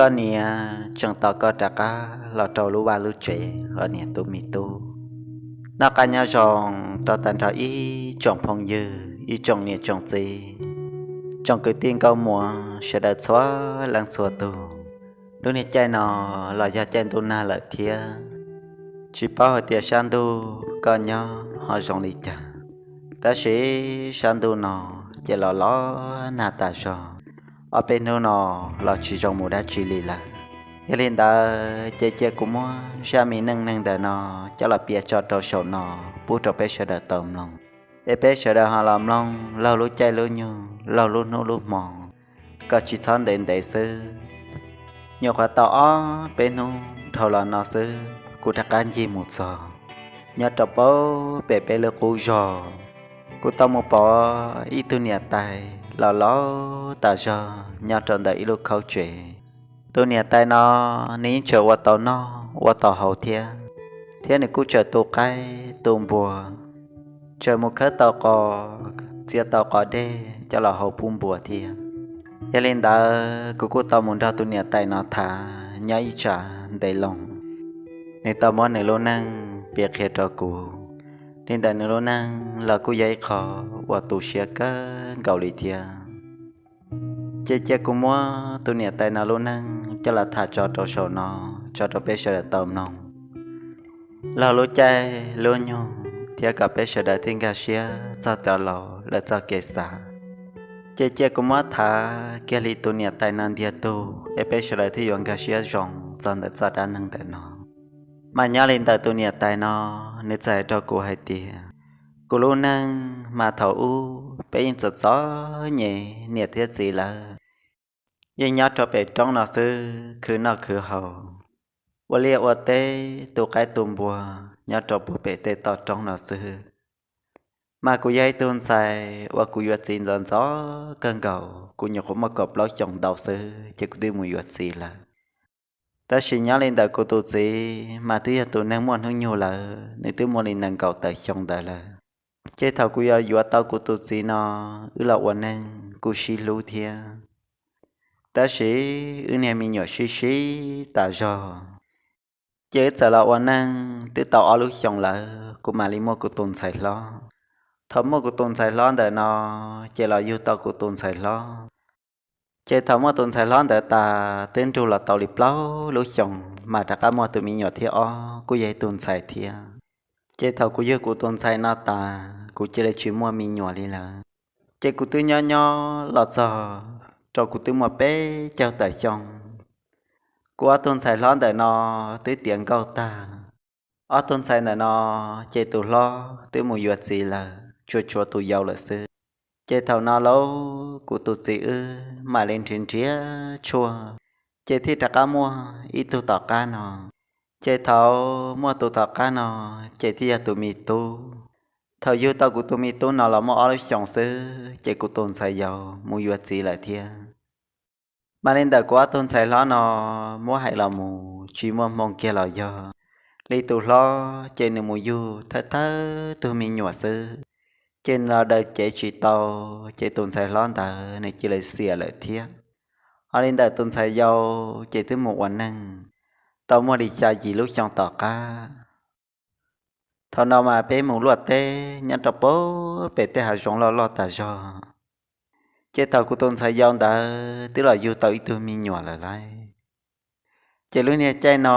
Koj niam tseem tos koj rov qab los rau lub vaj lub tsev os niam tus me tub. Noj qab nyob zoo rau tag nrho ib tsoom phooj ywg, ib tsoom niam tsoom txiv, tsoom kwv tij nkauj muam sawv daws txhua leej txhua tus. Lub niag caij no los yog caij ntuj nag lawm thiab, tsis paub hais tias sab ntuj koj nyob ho zoo li cas, tab sis sab ntuj no ces los los nag tas zog, ob peb hnub no los tsis zoo mus dab tsi li lawm. Yog li ntawd ces cia kuv muab zaj me neej neeg ntawm no coj los piav tso rau saum no pub rau peb sawv daws tau mloog, es peb sawv daws ho los mloog laug lub caij lub nyoog, laug lub hnub lub hmo kom tsis txhob ntev ntev xwb. Nyuam qhuav tau ob peb hnub dhau los no xwb kuv rov qab ncig mus txog nyob rau pem peb lub qub zog, kuv tau mus pom ib tug niam tais laus laus tas zog nyob rau ntawm ib lub khaub tsev. Tus niam tais no nws yeej tseem ua tau noj ua tau haus thiab, thiab nws kuj tseem tu qaib tu npua, tseem mus khawb tau qos, txiav tau qos dej coj los hau pub npua thiab. Yog li ntawd kuv kuj tau mus nrog tus niam tais no tham nyob ib tsam ntev loo, nws tau muab nws lub neej piav qhia rau kuv. Li ntawm nws lub neej los kuj yog ib qho uas tu siab kawg nkaus li thiab. Ces cia kuv muab tus niam tais no lub neej coj los tham tso rau saum no, tso rau peb sawv daws tau mloog laug lub caij lub nyoog thiab kom peb sawv daws thiaj nkag siab txog cov laus lawv txoj kev xav. Ces cia kuv muab tham kiag li tus niam tais no ntiag tug es peb sawv daws thiaj yuav nkag siab zoo txog ntawm txoj dab neeg ntawm no. Mas nyob li ntawm tus niam tais no, nws txawm hais rau kuv hais tias, kuv lub neej mas thaum ub peb yeej txom txom nyem, niam thiab txiv lawv yeej nyob rau pem roob no xwb, khwv noj khwv haus, ua liaj ua teb, tu qaib tu npua nyob rau puag pem tej toj roob no xwb. Mas kuv yog ib tug ntxhais uas kuv yuav txiv ntxov ntxov kawg nkaus, kuv nyuam qhuav muaj kaum plaub xyoos ntau xwb ces kuv twb mus yuav txiv lawm. Tab sis nyob li ntawm kuv tus txiv mas twb yog tus neeg muaj hnub nyoog lawm, nws twb muaj li nees nkaum tawm xyoo ntawd lawm. Ces thaum kuv yuav yuav tau kuv tus txiv no, wb los ua neej kuj sib hlub thiab, tab sis wb niag me nyuam sib sib tas zog. Ces wb txawm los ua neej twb tau ob lub xyoos lawm kuv mam li muaj kuv tus ntxhais hlob. Thaum muaj kuv tus ntxhais hlob ntawm no, ces los yug tau kuv tus ntxhais hlob. Ces thaum muaj tus ntxhais hlob ntawd tas twb nrug los tau li plaub lub xyoos mas rov qab muaj tus me nyuam thib ob kuj yog ib tug ntxhais thiab. Ces thaum kuv yug kuv tus ntxhais no tas kuv cia li tsis muaj me nyuam li lawm. Ces kuv twb nyob nyob los txog rau kuv twb muaj peb caug tawm xyoo. Kuv ob tug ntxhais hlob ntawm no twb tiav nkauj tag. Ob tug ntxhais ntawm no ces tus hlob twb mus yuav txiv lawm, tsuas tshuav tus yau lawm xwb. Ces thaum no lauj kuv tus txiv wb mam li nrhiav nrhiav tshuaj, ces thiaj rov qab muaj ib tug tom qab no. Ces thaum muaj tus tom qab no, ces thiaj yog tus me tub. Thaum yug tau kuv tus me tub no los muaj ob lub xyoos xwb ces kuv tus ntxhais yau mus yuav txiv lawm thiab. Mas li ntawm kuv ob tug ntxhais hlob no, muab hais los mus tsis muaj hmoo kiag los yog li tus hlob ces nws mus yug thawj thawj tug me nyuam xwb, ces nws los daws cev tsis tau, ces tus ntxhais hlob ntawd nws cia li xiam lawm thiab. Ho li ntawm tus ntxhais yau ces twb mus ua neej tau muaj li xya yim lub xyoo tom qab. Thaum no mas peb mus luaj teb nyob rau puag pem tej hav zoov loj loj tas zog. Ces thaum kuv tus ntxhais yau ntawd twb los yug tau ib tug me nyuam lawm lauj. Ces lub niag caij no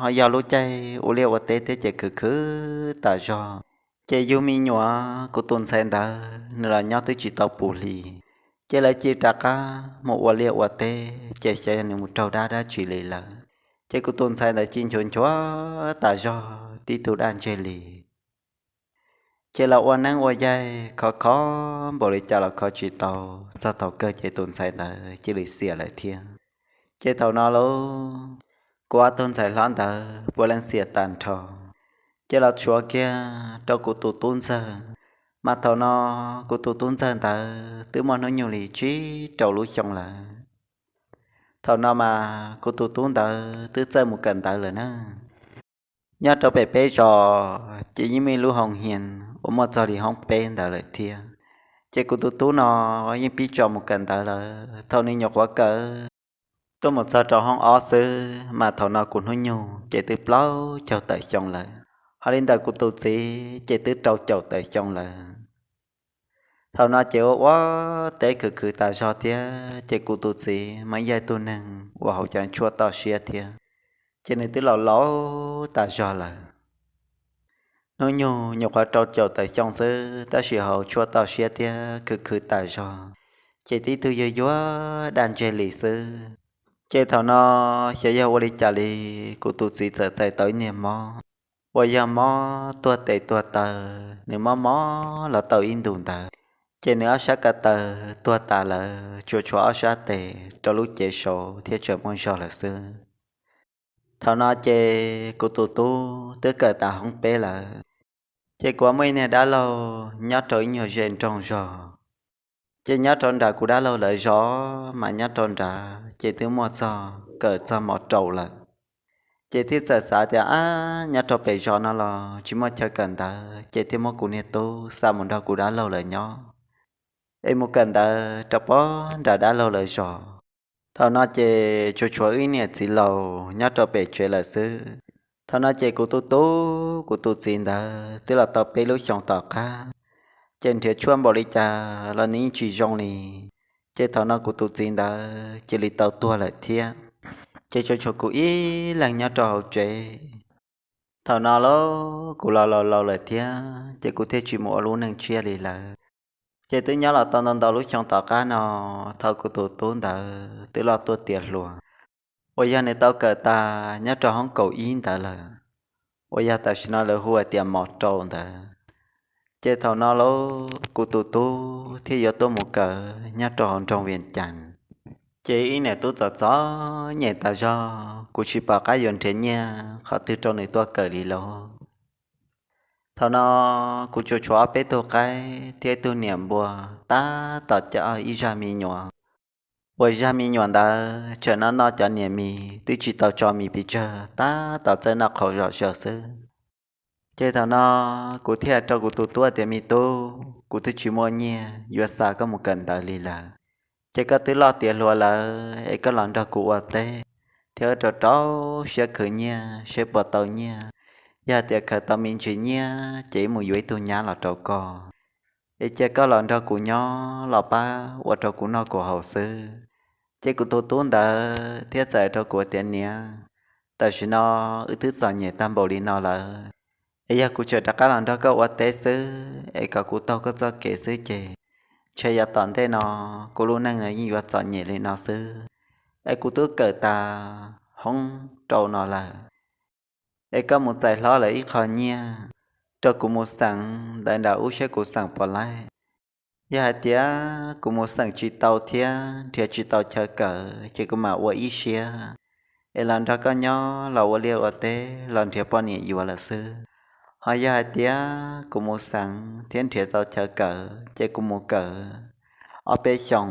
ho yog lub caij ua liaj ua teb thiab ces khwv khwv tas zog. Ces yug me nyuam kuv tus ntxhais ntawd nws los nyob twb tsis tau puv hlis, ces lawv cia li rov qab mus ua liaj ua teb ces xyov yog nws mus raug dab dab tsi li lawm. Ces kuv tus ntxhais ntawd cia li nchuav nchuav tas zog tib tug daj ntseg li. Ces los ua neeb ua yaig khov kho npaum li cas los kho tsis tau, txog thaum kawg ces tus ntxhais ntawd cia li xiam lawm thiab. Ces thaum no lauj, kuv ob tug ntxhais hlob ntawd puav leej xiam tag nrho, ces los tshuav kiag rau kuv tus tub ntxawg. Mas thaum no kuv tus tub ntxawg ntawd twb muaj hnub nyoog li tsib rau lub xyoo lawm. Thaum no mas kuv tus tub ntawd twb txawj mus kawm ntawv lawm na. Nyob rau pem peb zos ces yeej muaj ib lub hoo hias uas muaj txog li hoob peb ntawd lawm thiab. Ces kuv tus tub no yeej pib tso mus kawm ntawv lawm. Thaum nws nyuam qhuav kawm Tuaj mus txog rau hoob ob xwb mas thaum no kuv hnub nyoog ces twb plaub caug tawm xyoo lawm, ho li ntawm kuv tus txiv ces twb rau caum tawm xyoo lawm. Thaum no ces ua ua teb khwv khwv tas zog thiab ces kuv tus txiv mas yog ib tug neeg uas haus cov tshuaj toj siab thiab, ces nws twb laus laus tas zog lawm. Hnub nyoog nyuam qhuav rau caum tawm xyoo xwb tab sis haus tshuaj toj siab thiab khwv khwv tas zog, ces tib tug yuag yuag daj ntseg li xwb. Ces thaum no xyov yog ua li cas li, kuv tus txiv txawm txais tau ib niag mob uas yog mob tuag tes tuag taw, nws mob mob los tau ib ntus ntawd, ces nws ob sab ko taw tuag tas lawm, tsuas tshuav ob sab tes rau lub cev saud thiab tseem muaj zog lawm xwb. Thaum no ces kuv tus tub twb kawm tas hoob peb lawm, ces kuv muaj ib niag dab laug nyob rau ib nyuag ze nroog zog. Ces nyob rau nram kuv dab laug lawv zos mas nyob rau nrad ces twb muaj txog kawm txog mos rau lawm. Ces thiaj txawm xav tias, ab, nyob rau pem zos no los tsis muaj chaw kawm ntawv, ces thiaj muab kuv niag tub xa mus nrog kuv dab laug lawv nyob, es mus kawm ntawv rau pem nram dab laug lawv zos. Thaum no ces tsuas tshuav wb niam txiv laus nyob rau pem tsev lawm xwb. Thaum no ces kuv tus tub kuv tus txiv ntawd twb los tau peb lub xyoos tom qab, ces nrhiav tshuaj npaum li cas los nws yeej tsis zoo li. Ces thaum no kuv tus txiv ntawd cia li tau tuag lawm thiab, ces tsuas tshuav kuv ib leeg nyob rau hauv tsev. Thaum no los kuv los laus laus lawm thiab ces kuv thiaj tsis mus ua lub neej tshiab li lawm. Ces twb nyob los tau ntau ntau lub xyoo tom qab no, thaum kuv tus tub ntawd twb los tuaj tiav hluas, uas yog nws tau kawm tas nyob rau hoob kaum ib ntawd lawm, uas yog tam sim no lawv hu hais tias mos rau ntawd. Ces thaum no los kuv tus tub thiaj yuav tuaj mus kawm nyob rau hauv nroog Vias Cas. Ces ib niam tub txom txom nyem tas zog, kuv tsis pom qab yuav nrhiav nyiaj qhov twg rau nws tuaj kawm li lauj. Thaum no kuv tsuas tshuav ob peb tug qaib thiab ib tug niam npua, tab tom coj ib zaj me nyuam, uas zaj me nyuam ntawd tseem noj noj cov niam mis twb tsis tau tso mis pes tsawg, tab tom txawj noj qhauv zom zaws xwb. Ces thaum no kuv thiaj rau kuv tus tub tias, me tub, kuv twb tsis muaj nyiaj yuav xa koj mus kawm ntawv li lawm, ces koj twb loj tiav hluas lawm es koj los nrog kuv ua teb thiab rau rau siab khwv nyiaj seb puas tau nyiaj. Yog hais tias khwv tau me ntsis nyiaj ces wb mus yuav ib tug nyab los rau koj, es cia koj los nrog kuv nyob los pab ua rau kuv noj kuv haus xwb. Ces kuv tus tub ntawd thiaj txawm rau kuv tias, niam, tam sim no wb twb txom nyem tag npaum li no lawm, es yog kuv tseem rov qab los nrog koj ua teb xwb es kom kuv taug koj txoj kev xwb ces ntshe yav tom ntej no kuv lub neej no yeej yuav txom nyem li no xwb. Es kuv twb kawm tas hoob rau no lawm, es koj mus txais hlob lawv ib qho nyiaj rau kuv mus xeem ntawv nram ub seb kuv xeem puas laib. Yog hais tias kuv mus xeem tsis tau thiab nrhiav tsis tau chaw kawm ces kuv mam ua ib siab es los nrog koj nyob los ua liaj ua teb los nrhiav poj niam yuav lawm xwb. Ho yog hais tias kuv mus xeem thiab nrhiav tau chaw kawm ces kuv mus kawm ob peb xyoos,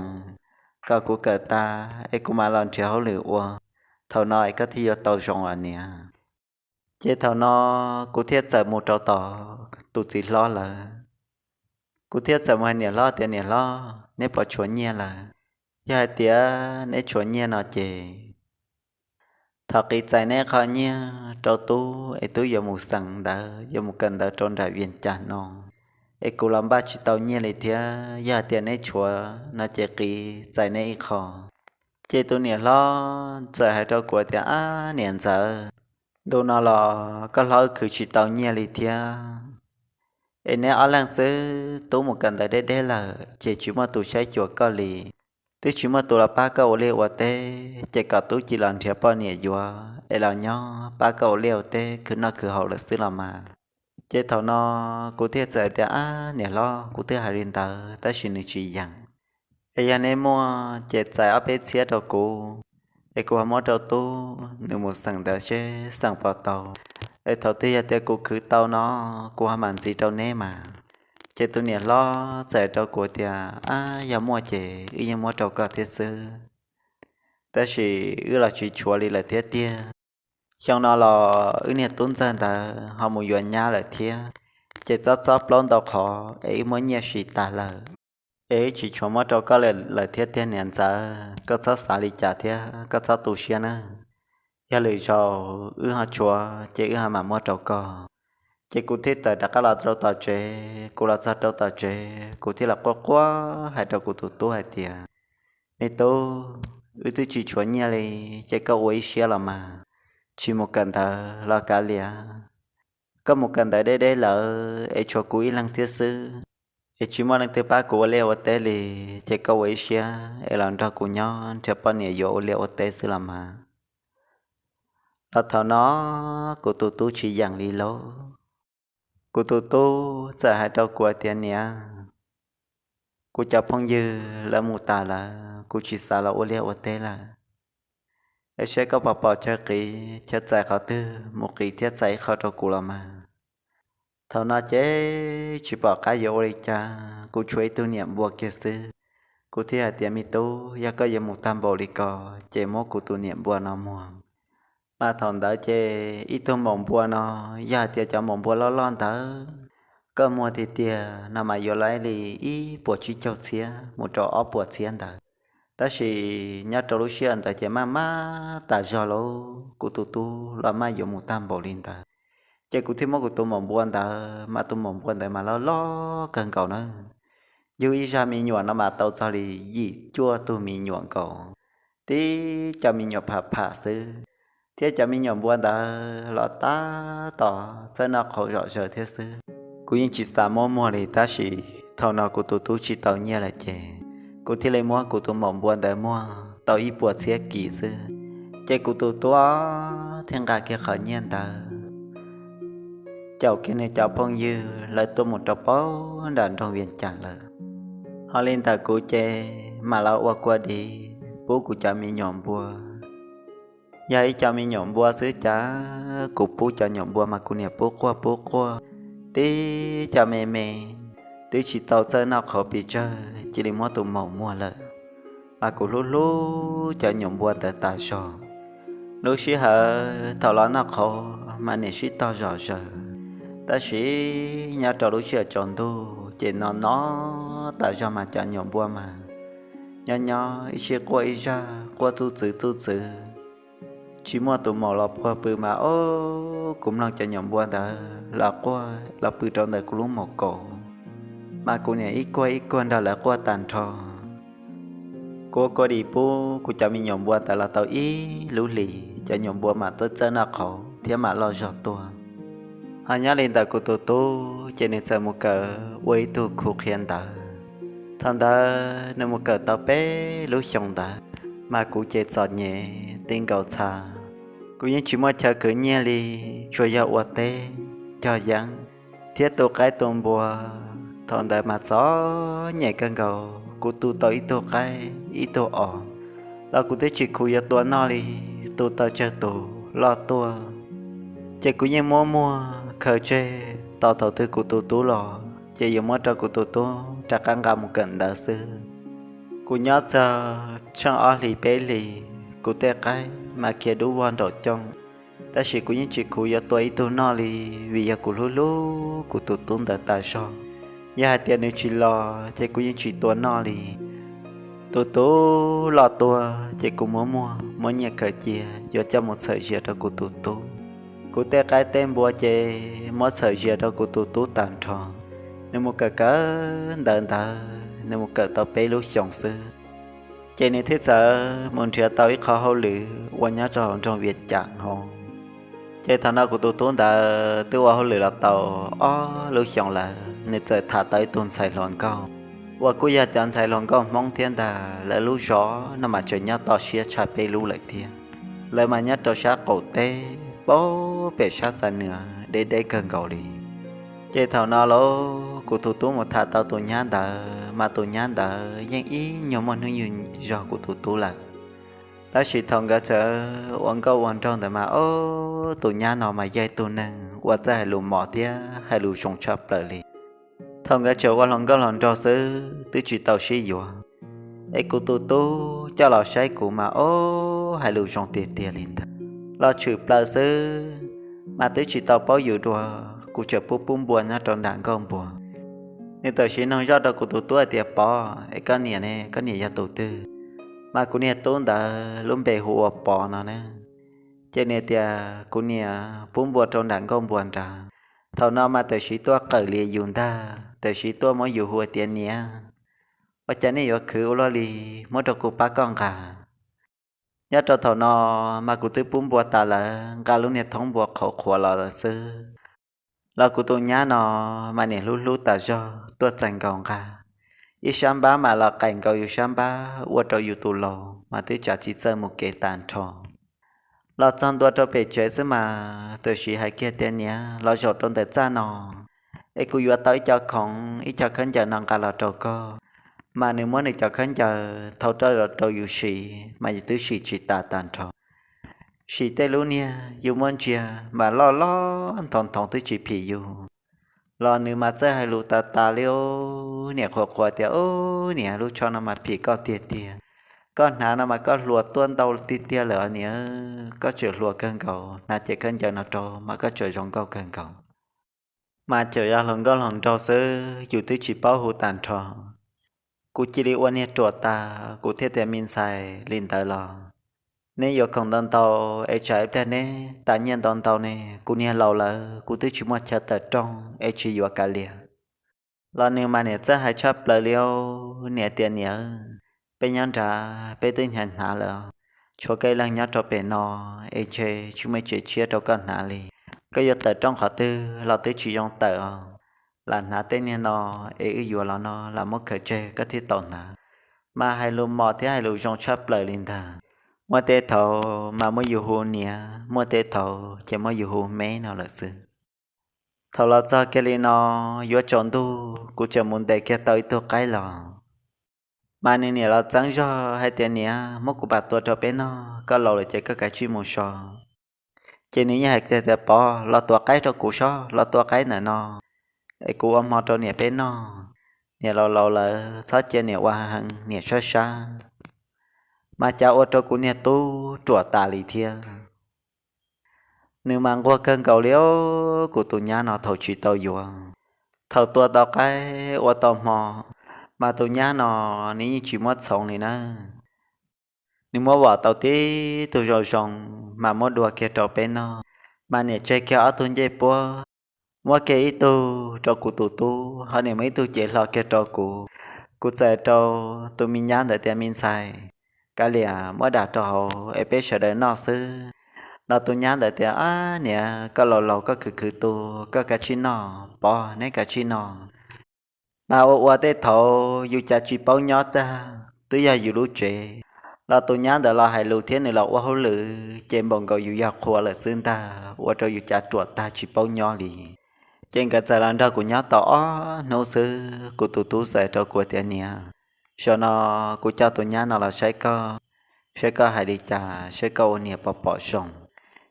kom kuv kawm tas es kuv mam los nrhiav hauj lwm ua, thaum no es koj thiaj yuav tau zoo os niam. Ces thaum no kuv thiaj txawm mus rau tom tus txiv hlob lawm. Kuv thiaj txawm mus hais niam hlob tias, niam hlob, neb puas tshuav nyiaj lawm? Yog hais tias neb tshuav nyiaj no ces thov qiv txais neb qho nyiaj rau tub es tub yuav mus xeem ntawv, yuav mus kawm ntawv rau nram Vias Cas no, es kuv los npaj tsis tau nyiaj li thiab. Yog hais tias neb tshuav no ces qiv txais neb ib qho. Ces tus niam hlob txawm hais rau kuv tias, ab niam ntxawm, ntu no los koj hlob khwv tsis tau nyiaj li thiab, es neb ob leeg xwb, tub mus kawm ntawv deb deb lawm ces tsis muaj tus saib xyuas koj li, twb tsis muaj tus los pab koj ua liaj ua teb, ces kom tub cia los nrhiav poj niam yuav es los nyob pab koj ua liaj ua teb khwv noj khwv haus lawm xwb los mas. Ces thaum no kuv thiaj txawm tias, ab niam hlob, kuv twb hais li ntawd tab sis nws tsis yeem. Es yog neb muaj ces txais ob peb txhiab rau kuv, es kuv ho muab rau tub nws mus xeem ntawv seb xeem puas tau. Es thaum twg yog tias kuv khwv tau no, kuv ho mam ntxiv rau neb mas. Ces tus niam hlob txawm rau kuv tias, ab yog muaj ces wb yeej muab rau koj thiab xwb, tab sis wb los tsis tshuav li lawm thiab tiag. Xyoo no los wb niag tub ntxawg ntawd ho mus yuav nyab lawm thiab, ces txob txob plaub ntau qhov es wb muab nyiaj siv tas lawm. es wb tsis tshuav muab rau koj lawm thiab tiag niam ntxawm, koj txhob xav li cas thiab koj txhob tu siab nawb. Yog lwm zaus wb ho tshuav ces wb ho mam muab rau koj. Ces kuv thiaj tawm rov qab los rau tom tsev. Kuv los txog rau tom tsev kuv thiaj los quaj quaj hais rau kuv tus tub hais tias, me tub, wb twb tsis tshuav nyiaj li, ces koj ua ib siab los mas, tsis mus kawm ntawv los kav liam. Koj mus kawm ntawv deb deb lawm es tshuav kuv ib leeg thiab xwb, es tsis muaj leej twg pab kuv ua liaj ua teb li, ces koj ua ib siab es los nrog kuv nyob nrhiav poj niam yuav ua liaj ua teb xwb los mas. Los thaum no kuv tus tub tsis yeem li lauj. Kuv tus tub txawm hais rau kuv tias, niam, kuv cov phooj ywg lawv mus tas lawm, kuv tsis xav los ua liaj ua teb lawm. Es saib koj puas pom chaw qiv chaw txais qhov twg mus qiv thiab txais ib qho rau kuv los mas. Thaum no ces tsis pom qab yuav ua li cas, kuv tshuav ib tug niam npua kiag xwb. Kuv thiaj hais tias, me tub, yog koj yuav mus tag npaum li ko, ces muab kuv tus niam npua no muag. Mas thaum ntawd ces ib tug maum npua no, yog hais tias cov maum npua loj loj ntawd, koj muag tiag tiag no mas yuav luag li ib puas tsib caug txhiab mus rau ob puas txhiab ntawd. Tab sis nyob rau lub sij hawm ntawd ces maj maj tas zog lauj, kuv tus tub los maj yuav mus tag npaum li ntawd. Ces kuv thiaj muab kuv tus maum npua ntawd, mas tus maum npua ntawd mas loj loj kawg nkaus na. Yug ib zaj me nyuam no mas tau txog li yim cuaj tug me nyuam nkaus, tib cov me nyuam pham pham xwb, thiab cov me nyuam npua ntawd los tab tom txawj noj qhauv zom zaws thiab xwb. Kuv yeej tsis xav muab muag li, tab sis thaum no kuv tus tub tsis tau nyiaj lawm ces kuv thiaj li muab kuv tus maum npua ntawd muag tau ib puas txhiab kis xwb. Ces kuv tus tub thiaj nqa kiag qhov nyiaj ntawd caum kiag nws cov phooj ywg lawv tuaj mus rau pem nram nroog Vias Cas lawm. Ho li ntawm kuv ces mam los ua kua dis pub kuv cov me nyuam npua. Yog ib co me nyuam npua xwb cas kuv pub cov nyuam npua mas kuv niam pub quaj pub quaj, tib co me me twb tsis tau txawj noj qhauv pes tsawg cia li muab tus maum muag lawm. Mas kuv hlub hlub cov nyuam npua ntawd tas zog. Lub sij hawm thaum los noj qhauv mas niam sib tog zom zaws, tab sis nyob rau lub sij hawm tsaus ntuj ces no no tas zog mas cov nyuam npua mas nyob nyob ib sij quaj ib zaj, quaj txuj txwv txuj txwv, tsis muaj tus maum los puag pw mas, o, kuv mloog cov nyuam npua ntawd los quaj los pw rau ntawm kuv lub maum kaus, mas kuv niam ib kuag ib kuag nrog lawv quaj tag nrho. Kuv ua kua dis pub kuv cov me nyuam npua ntawd los tau ib lub hlis, cov nyuam npua mam txawj txawj noj qhauv thiab mam loj zog tuaj. Ho nyob li ntawm kuv tus tub ces nws txawm mus kawm ua ib tug khuv qhia ntawv. Thaum ntawd nws mus kawm tau peb lub xyoo ntawd, mas kuv ces txom nyem ti nkaus txha. Kuv yeej tsis muaj chaw khwv nyiaj li, tsuas yog ua teb cog yeeb thiab tu qaib tu npua. Thaum ntawd mas txom nyem kawg nkaus, kuv tu tau ib tug qaib ib tug os los kuv twb tsis khuv yuav tua noj li, tu tau tsawg tus loj tuaj. Ces kuv yeej muab muag khaws tseg, tos thaum twg kuv tus tub los ces yuav muab rau kuv tus tub rov qab nqa mus kawm ntawv xwb. Kuv nyob txog tsheej ob hlis peb hlis, kuv tej qaib mas khiav dub vog nraum cooj, tab sis kuv yeej tsis khuv yuav tua ib tug noj li, vim yog kuv hlub hlub kuv tus tub ntawd tas zog. Yog hais tias nws tsis los ces kuv yeej tsis tua noj li. Tus tub loj tuaj ces kuv muab muag, muab nyiaj khaws cia yuav coj mus txhawm zias rau kuv tus tub. Kuv tej qaib tej npua ces muab txhawm zias rau kuv tus tub tag nrho. Nws mus kawm kawm ntawv ntawd, nws mus kawm tau peb lub xyoos xwb, ces nws thiaj txawm mus nrhiav tau ib qho hauj lwm ua nyob rau hauv nroog Vias Cas hauv. Ces thaum no kuv tus tub ntawd twb ua hauj lwm los tau ob lub xyoos lawm, nws txawm tham tau ib tug ntxhais hluas nkauj uas kuj yog cov ntxhais hluas nkauj Hmoob thiab ntag. Lawv lub zos no mas tseem nyob toj siab tshaj peb lub lawm thiab. Lawv mas nyob rau sab qaum teb, pab pem sab Xa Nws deb deb kawg nkaus li. Ces thaum no lauj, kuv tus tub mus tham tau tus nyab ntawd, mas tus nyab ntawd yeej ib nyuag muaj hnub nyoog zog kuv tus tub lawm. Tab sis thaum nkawd txawm ua nkauj ua nraug ntawd mas, o, tus nyab no mas yog ib tug neeg uas txawj hais lus mos thiab hais lus zoo tshaj plaws li. Thaum nkawd tseem ua hluas nkauj hluas nraug xwb twb tsis tau sib yuav, es kuv tus tub coj los saib kuv mas, o, hais lus zoo tiag tiag li ntag. Los tshwm plaws xwb mas twb tsis tau paub yus dua, kuv tseem pub pub npua nyob rau nram nkauj npua. Nws txawm siv noog zoj rau kuv tus tub tias, Pov, es koj niam ne, koj niam yog tus twg? Mas kuv niag tub ntawd lub npe hu ua Pov no na. Ces nws tias, Kuv niam pub npua rau nram nkuaj npua nrad. Thaum no mas txawm siv tuaj qawm li yus ntag, txawm siv tuaj muab yus hu tias niam. Ua cas nej yuav khwv ua luaj li, muab rau kuv pab koj nqa. Nyob rau thaum no mas kuv twb pub npua tas lawm, nqa lub niag thoob npua qhauv qhuav los lawm xwb. Los kuv tus nyab no mas niam hlub hlub tas zog tuaj txais nkaus nqa. Ib sab npab mas los qaim nkaus yus sab npab, ua rau yus tus laus mas twb tsav tsis txawj mus kev tas nrho. Los txog ntua rau pem tsev xwb mas txawm siv hais kiag tias, Niam, los zaum rau ntawm txaj no es kuv yuav tau ib co khoom ib co khaub ncaws no nqa los rau koj. Mas nws muab nws cov khaub ncaws thau rau los rau yus siv mas yus twb sim tsis tas tag nrho. Sim tej lub niag yus muab ntsia mas loj loj nthoov nthoov twb tsis phim yus. Los nws mas txawj hais lus tas tas li, niam qhuas qhuas tias, Ub, niam, lub tsho no mas phim koj tiag tiag. Koj hnav no mas koj hluas tuaj ntau tiag tiag lawm niam, koj tseem hluas kawg nkaus, hnav ces khaub ncaws no rau mas koj tseem zoo nkauj kawg nkaus. Mas tseem yog hluas nkauj hluas nraug xwb, yus twb tsis paub hu tag nrho. Kuv cia li ua niag ruam tas, kuv thiaj tias, Me ntxhais, li ntawd los neb yuav khoom ntau ntau es tsam ib pliag neb tas nyiaj ntau ntau ne, kuv niag laus lawm, kuv twb tsis muaj chaw tawm rooj es tsis yuav kav liam. Los nws mas niam txawj hais tshaj plaws li, niam tias, Niam, peb nyob nrad peb twb hnyav hnav lawm, tshuav koj ib leeg nyob rau pem no es ntshe tsis muaj tsev tshiab rau koj hnav li. Koj yuav tawm rooj qhov twg los twb tsis zoo tawm os. Lam hnav tej niag no es wb yuav los no lam muab khaws tseg koj thiaj tau hnav. Mas hais lus mos thiab hais lus zoo tshaj plaws li ntag. Muaj tej thaum mas muab yus hu niam, muaj tej thaum ces muab yus hu me no lawm xwb. Thaum los txog kiag li no, yuav tsaus ntuj kuv tseem mus ntes kiag tau ib tug qaib los. Mas nws niam los txeeb zog hais tias, Niam, muab kuv pam tua rau peb noj, koj laus lawm ces koj kav tsij mus so. Ces nws yeej hais tias, Pov, los tua qaib rau kuv sob, los tua qaib ntawm no es kuv ua hmo rau niam peb noj. Niam laus laus lawm txhob cia niam ua heev, niam sab sab. Mas cas ua rau kuv niag tub ruam tas li thiab. Nws mas nquag kawg nkaus li, kuv tus nyab no thaum tsis tau yuav. Thaum tua tau qaib ua tau hmo, mas tus nyab no nws yeej tsis muab txhoov li nawb. Nws muab vom tau tib tug zoo zoo, mas muab dua kiag rau peb noj. Mas niam tseg kiag ob tug ncej puab, muab kiag ib tug rau kuv tus tub, ho niam muab ib tug cev hlo kiag rau kuv. Kuv txawm rau tus me nyab ntawd tias, Me ntxhais, kav liam muab dam rau hauv es peb sawv daws noj xwb. Los tus nyab ntawd tias, Ab niam, koj laus laus koj khwv khwv tu, koj kav tsij noj, Pov neb kav tsij noj. Mas ua ua tej thaum yus cas tsis paub nyob tag, twb yog yus lub tsev. Los tus nyab ntawd los hais lus thiab nws los ua hauj lwm ces npaum nkaus yus yog qhua lawm xwb ntag, ua rau yus cas ruam tag tsis paub nyob li. Ces nkawd txawm los nrog kuv nyob tau ob hnub xwb, kuv tus tub txawm rau kuv tias, Niam, zaum no kuv coj tus nyab no los saib koj, saib koj hais li cas, saib koj ua niam puas pom zoo.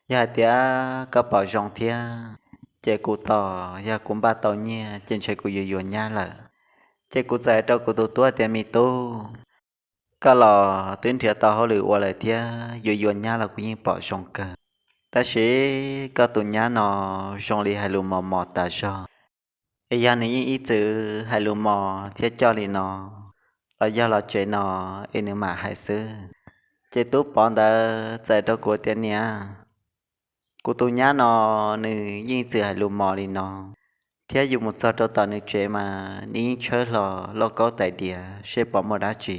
Yog hais tias koj pom zoo thiab ces kuv tos, yog kuv npaj tau nyiaj ces ntshe kuv yuav yuav nyab lawm. Ces kuv txawm hais rau kuv tus tub tias, Me tub, koj los twb nrhiav tau hauj lwm ua lawm thiab, yuav yuav nyab los kuv yeej pom zoo kawg. Tab sis koj tus nyab no zoo li hais lus mos mos tas zog. Es yog nws yeej ib txwm hais lus mos thiab coj li no, los yog los tsev no es nws mam hais xwb. Ces tub Pov ntawd txawm rau kuv tias, Niam, kuv tus nyab no nws yeej txwm hais lus mos li no, thiab yus mus txog rau tom nws tsev mas nws yeej tshawb hlo lauj kaub tais diav seb puas muaj dab tsi.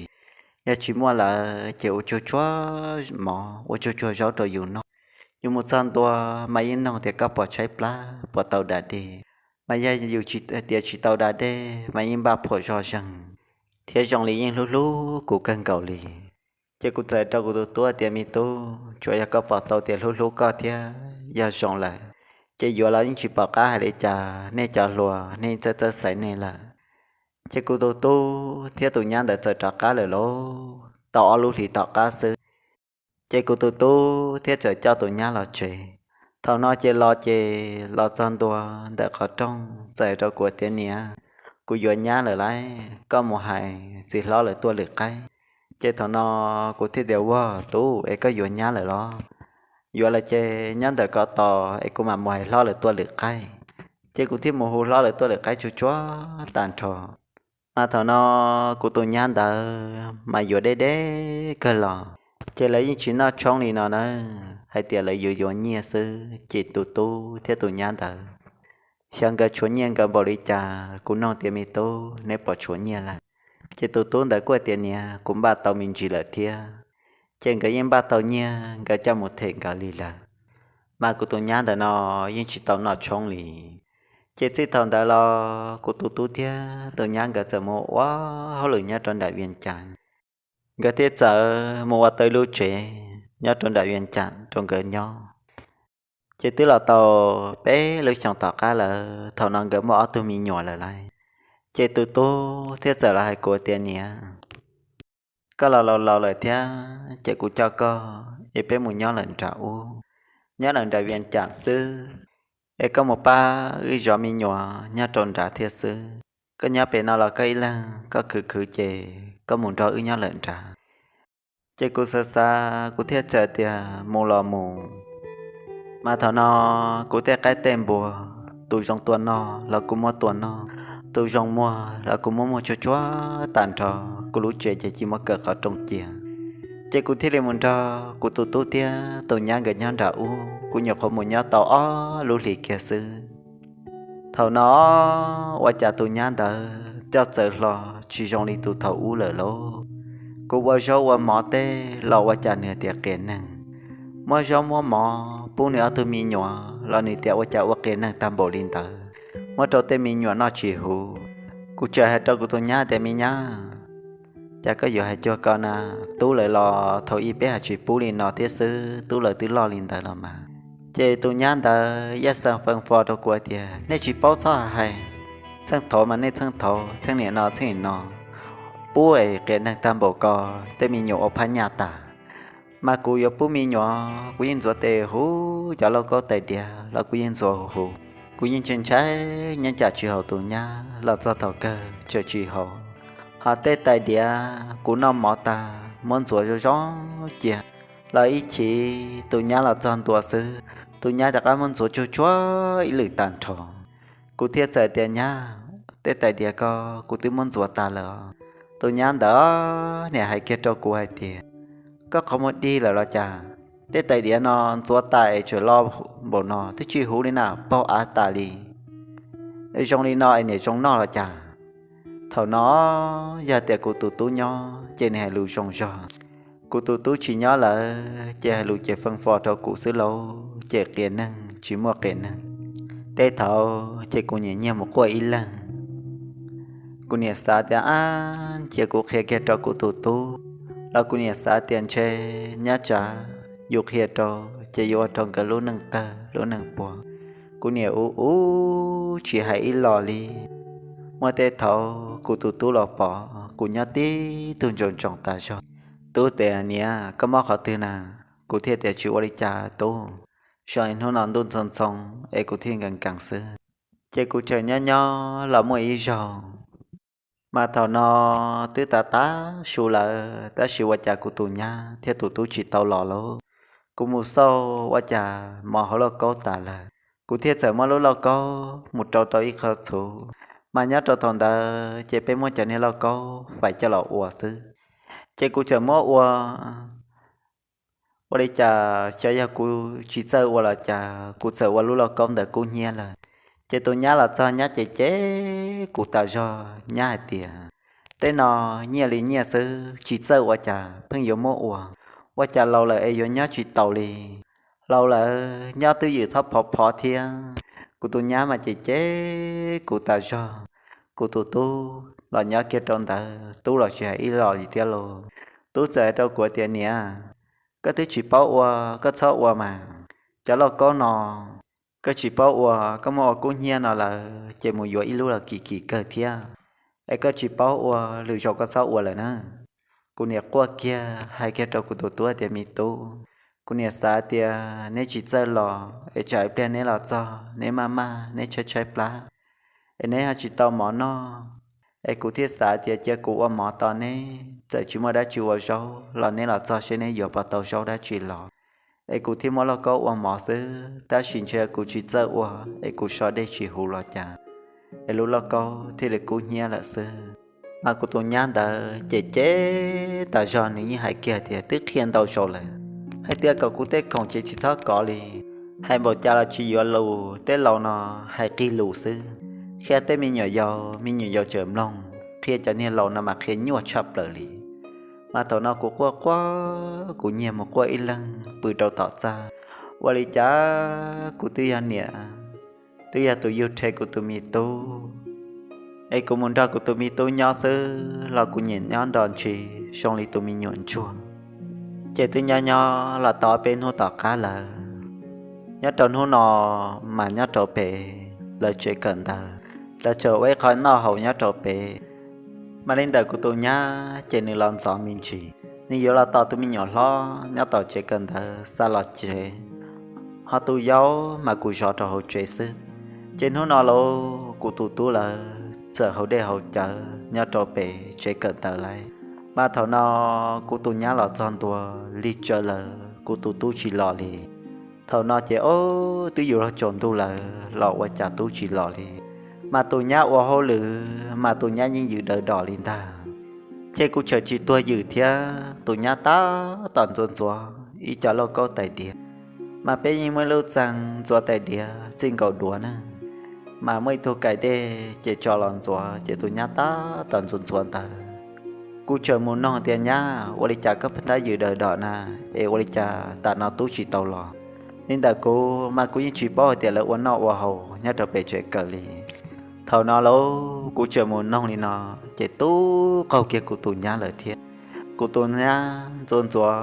Yog tsis muaj lawm ces ua tsuag tsuag mov, ua tsuag tsuag zaub rau yus noj. Yus mus txog ntua mas yeej noog tias, Koj puas tshaib plab, puas tau da dej? Mas yog yus tsis tias tsis tau da dej mas yeej npaj phuam zog zeeg, thiab zoo li yeej hlub hlub kuv kawg nkaus li. Ces kuv txawm rau kuv tus tub tias, Me tub, tsuas yog koj pom tau tias hlub hlub koj thiab yog zoo lawm, ces yuav los yeej tsis pom qab hais li cas, nej cov hluas nej txawj txawj xaiv nej lawm. Ces kuv tus tub thiab tus nyab ntawd txawm rov qab lawm lauj, tau ob lub hlis tom qab xwb. Ces kuv tus tub thiab txawm coj tus nyab los tsev. Thaum no ces los ces los txog ntua ntawm qhov rooj txawm rau kuv tias, Niam, kuv yuav nyab lawm lauj, koj mus hais txiv hlob lawv tuaj lwm qaib. Ces thaum no kuv thiaj tias, Ua tub, es koj yuav nyab lawm los? Yuav lawm ces nyob ntawm ko tos es kuv mam mus hais hlob lawv tuaj lwm qaib. Ces kuv thiaj mus hu hlob lawv tuaj lawv qaib tsuag tsuag tag nrho. Mas thaum no kuv tus nyab ntawd mas yuav deb deb kawg los, ces lawv yeej tsis noj tshoob li no na, hais tias lawv yuav yuav nyiaj xwb. Ces tus tub thiab tus nyab ntawd, xyov nkawd tshuav nyiaj nkawd npaum li cas, kuv nug tias, me tub, neb puas tshuav nyiaj lawm? Ces tus tub ntawd kuj tias, niam, kuv npaj tau me ntsis lawm thiab. Ces nkawd yeej npaj tau nyiaj nkawd coj mus them nkawd li lawm. Mas kuv tus nyab ntawm no yeej tsis tau noj tshoob li. Ces txij thaum ntawd los kuv tus tub thiab tus nyab nkawd txawm mus ua hauj lwm nyob rau nram Vias Cas. Nkawd thiaj txawm mus ua tau ib lub tsev nyob rau nram Vias Cas rau nkawd nyob. Ces twb los tau peb lub xyoos tom qab lawm, thaum no nkawd muaj ob tug me nyuam lawm lauj. Ces tus tub thiaj txawm los hais kuv tias, niam, koj los laus laus lawm thiab, ces kuv coj koj es peb mus nyob lawm nram ub, nyob lawm nram Vias Cas xwb, es koj mus pab wb zov me nyuam nyob rau nrad thiab xwb. Koj nyob pem no los koj ib leeg koj khwv khwv ces koj mus nrog wb nyob lawm nrad. Ces kuv xav xav kuv thiaj txawm tias mus los mus. Mas thaum no kuv tej qaib tej npua, tus zoo tua noj los kuv muab tua noj, tus zoo muag los kuv muab muag tsuag tsuag tag nrho. Kuv lub tsev ces cia li muab kaw qhov rooj cia. Ces kuv thiaj li mus nrog kuv tus tub thiab tus nyab nkawd nyob nram ub, kuv nyuam qhuav mus nyob tau ob lub hlis kiag xwb. Thaum no ua cas tus nyab ntawd coj txawv hlo tsis zoo li tus thaum ub lawm lauj. Kuv ua zaub ua mov tej los ua cas nws tias qias neeg, muab zaub muab mov pub nws ob tug me nyuam los nws tias ua cas ua qias neeg tag npaum li ntawd, muab rau tej me nyuam noj tsis huv. Kuv txawm hais rau kuv tus nyab tias, me nyab, cas koj yuav hais cuag ko na, tub lawv los thaum ub peb hais tsis pub li no thiab xwb, tub lawv twb loj li ntawd los mas. Ces tus nyab ntawd yaj xeem feem fo rau kuv tias, nej tsis paub txhob hais, txheej thaud mas nej txheej thaud, txheej niam no txheej niam no, pub es qias neeg tag npaum ko, tej me nyuam ua phab nyaj tas. Mas kuv yuav pub me nyuam kuv yeej ntxuav tes huv, cov lauj kaub tais diav los kuv yeej ntxuav huv. Kuv yeej ntshai ntshai nyob cas tsis haum tus nyab los txog thaum kawg tseem tsis haum. Ho tej tais diav kuv noj mov tag muab ntxuav zoo zoo cia los ib chim tus nyab los txog ntua xwb, tus nyab rov qab muab ntxuav tsuag tsuag ib lwm tag nrho. Kuv thiaj txawm tias, nyab, tej tais diav ko kuv twb muab ntxuav tas lawm os. Tus nyab ntawd niam hais kiag rau kuv hais tias, koj qhov muag dig lawm los cas? Tej tais diav no ntxuav tas es tseem loj npaum no twb tsis huv li na, paug av tas li. Zoo li no es niam zoo noj los cas? Thaum no yog tias kuv tus tub nyob ces nws hais lus zoo zog. Kuv tus tub tsis nyob lawm ces hais lus ces feem fo rau kuv xwb lauj, ces qias neeg tsis muaj qias neeg. Tej thaud ces kuv niam nyiag mus quaj ib leeg. Kuv niam xav tias ab, cia kuv qhia kiag rau kuv tus tub, los kuv niam xav tias ntshe nyab tsav yus qhia rau ces yuav ua rau nkawd lub neej tawg lub neej puas. Kuv niam ub ub tsis hais ib los li. Muaj tej thaud kuv tus tub los pom kuv nyob tib tug ntsoov ntsoov tas zog. Tub tias, niam, koj mob qhov twg na? Kuv thiaj tias, tsis ua li cas tub, zoo li hnub no ntuj ntxhoo ntxhoo es kuv thiaj nkees nkees xwb. Ces kuv tseem nyob nyob los muaj ib zaug, mas thaum no twb tav tav su lawm tab sis ua cas kuv tus nyab thiab tus tub tsis tau los lauj. Kuv mus xauj ua cas mov hauv lauj kaub tas lawm. Kuv thiaj txawm muab lub lauj kaub mus rau rau ib qho txhuv, mas nyob rau thaum ntawd ces peb muab cov niag lauj kaub fais coj los ua xwb. Ces kuv txawm muab ua, ua li cas xyov yog kuv tsis txawj ua los cas kuv txawm ua lub lauj kaub ntawd kub hnyiab lawm. Ces tus nyab los txog nyab cem cem kuv tas zog, nyab hais tias, tej no nyiaj li nyiaj xwb tsis txawj ua cas pheej yuav muab ua, ua cas laus lawm es yuav nyob tsis taus li. Laus lawm nyob twj ywm txhob phov phov thiab. Kuv tus nyab mas cem cem kuv tas zog. Kuv tus tub los nyob kiag rau ntawd, tub los tsis hais ib los li thiab lauj. Tub txawm hais rau kuv tias, niam, koj twb tsis paub ua koj txhob ua mas. Cov lauj kaub no koj tsis paub ua, koj muab ua kub hnyiab no lawm ces mus yuav ib lub los kim kim kawg thiab. Es koj tsis paub ua, lwm zaus koj txhob ua lawm na. Kuv niam quaj kiag hais kiag rau kuv tus tub tias, me tub, kuv niam xav tias neb tsis txawj los es tsam ib pliag neb los txog neb maj maj neb tshaib tshaib plab es neb ho tsis tau mov noj. Es kuv thiaj xav tias cia kuv ua mov tos neb, txawm tsis muaj dab tsi ua zaub los neb los txog seb neb yuav puas tau zaub dab tsi los. es kuv thiaj muab lauj kaub ua mov xwb, tab sis ntshe kuv tsis txawj ua es kuv so dej tsis huv los cas, es lub lauj kaub thiaj li kub hnyiab lawm xwb. Mas kuv tus nyab ntawd ces cem tas zog, nws yeej hais kiag tias twb qhia ntau zaus lawm, hais tias kom kuv tej khoom ces tsis txhob kov li, hais npaum cas los tsis yuav lus, tej laus no hais qig lus xwb, qhia tej me nyuam yaus, me nyuam yaus tseem mloog, qhia cov niag laus no mas qhia nyuaj tshaj plaws li. Mas thaum no kuv quaj quaj, kuv nyiag mus quaj ib leeg pw rau tom txaj. Ua li cas kuv twb yog niam, twb yog tus yug rhe kuv tus me tub, es kuv mus nrog kuv tus me tub nyob xwb los kuv nyiam nyob nrog ntsis zoo li tus me nyuam ntsuag. Ces twb nyob nyob los tau ob peb hnub tom qab lawm, nyob rau hnub no mas nyob rau pem lawv tsev kawm ntawv, lawv tseem ua ib qho noj haus nyob rau pem. Mas li ntawm kuv tus nyab ces nws los ntxov me ntsis, nws yuav los tos tus me nyuam hlob nyob tom tsev kawm ntawv xa los tsev, ho tus yau mas kuv zov rau hauv tsev xwb. Ces hnub no los kuv tus tub lawv txawm haus dej haus cawv nyob rau pem tsev kawm ntawv lawm. Mas thaum no kuv tus nyab los txog ntua lig tsawv lawm, kuv tus tub tsis los li. Thaum no ces ob twb yuav luag tsaus ntuj lawm los ua cas tub tsis los li. Mas tus nyab ua hauj lwm mas tus nyab yeej yws daws dom li ntag. Ces kuv tseem tsis tuag ywm thiab, tus nyab tab tom ntxuav ntxuav ib co lauj kaub tais diav. Mas peb yeej muaj ib lub txee ntxuav tais diav txij nkaus duav na, mas muaj ib tug kais dej ces tso los ntxuav, ces tus nyab tab tom ntxuav ntxuav ntawd. Kuv tseem mus noog tias, Nyab, ua li cas koj pheej tab yws daws dom na, es ua li cas tam no tub tsis tau los? Li ntawm kuv mas kuv yeej tsis paub hais tias lawv ua noj ua haus nyob rau pem tsev kawm li. Thaum no los kuv tseem mus noog li no, ces tub qaug kiag kuv tus nyab lawm thiab. Kuv tus nyab ntxuav ntxuav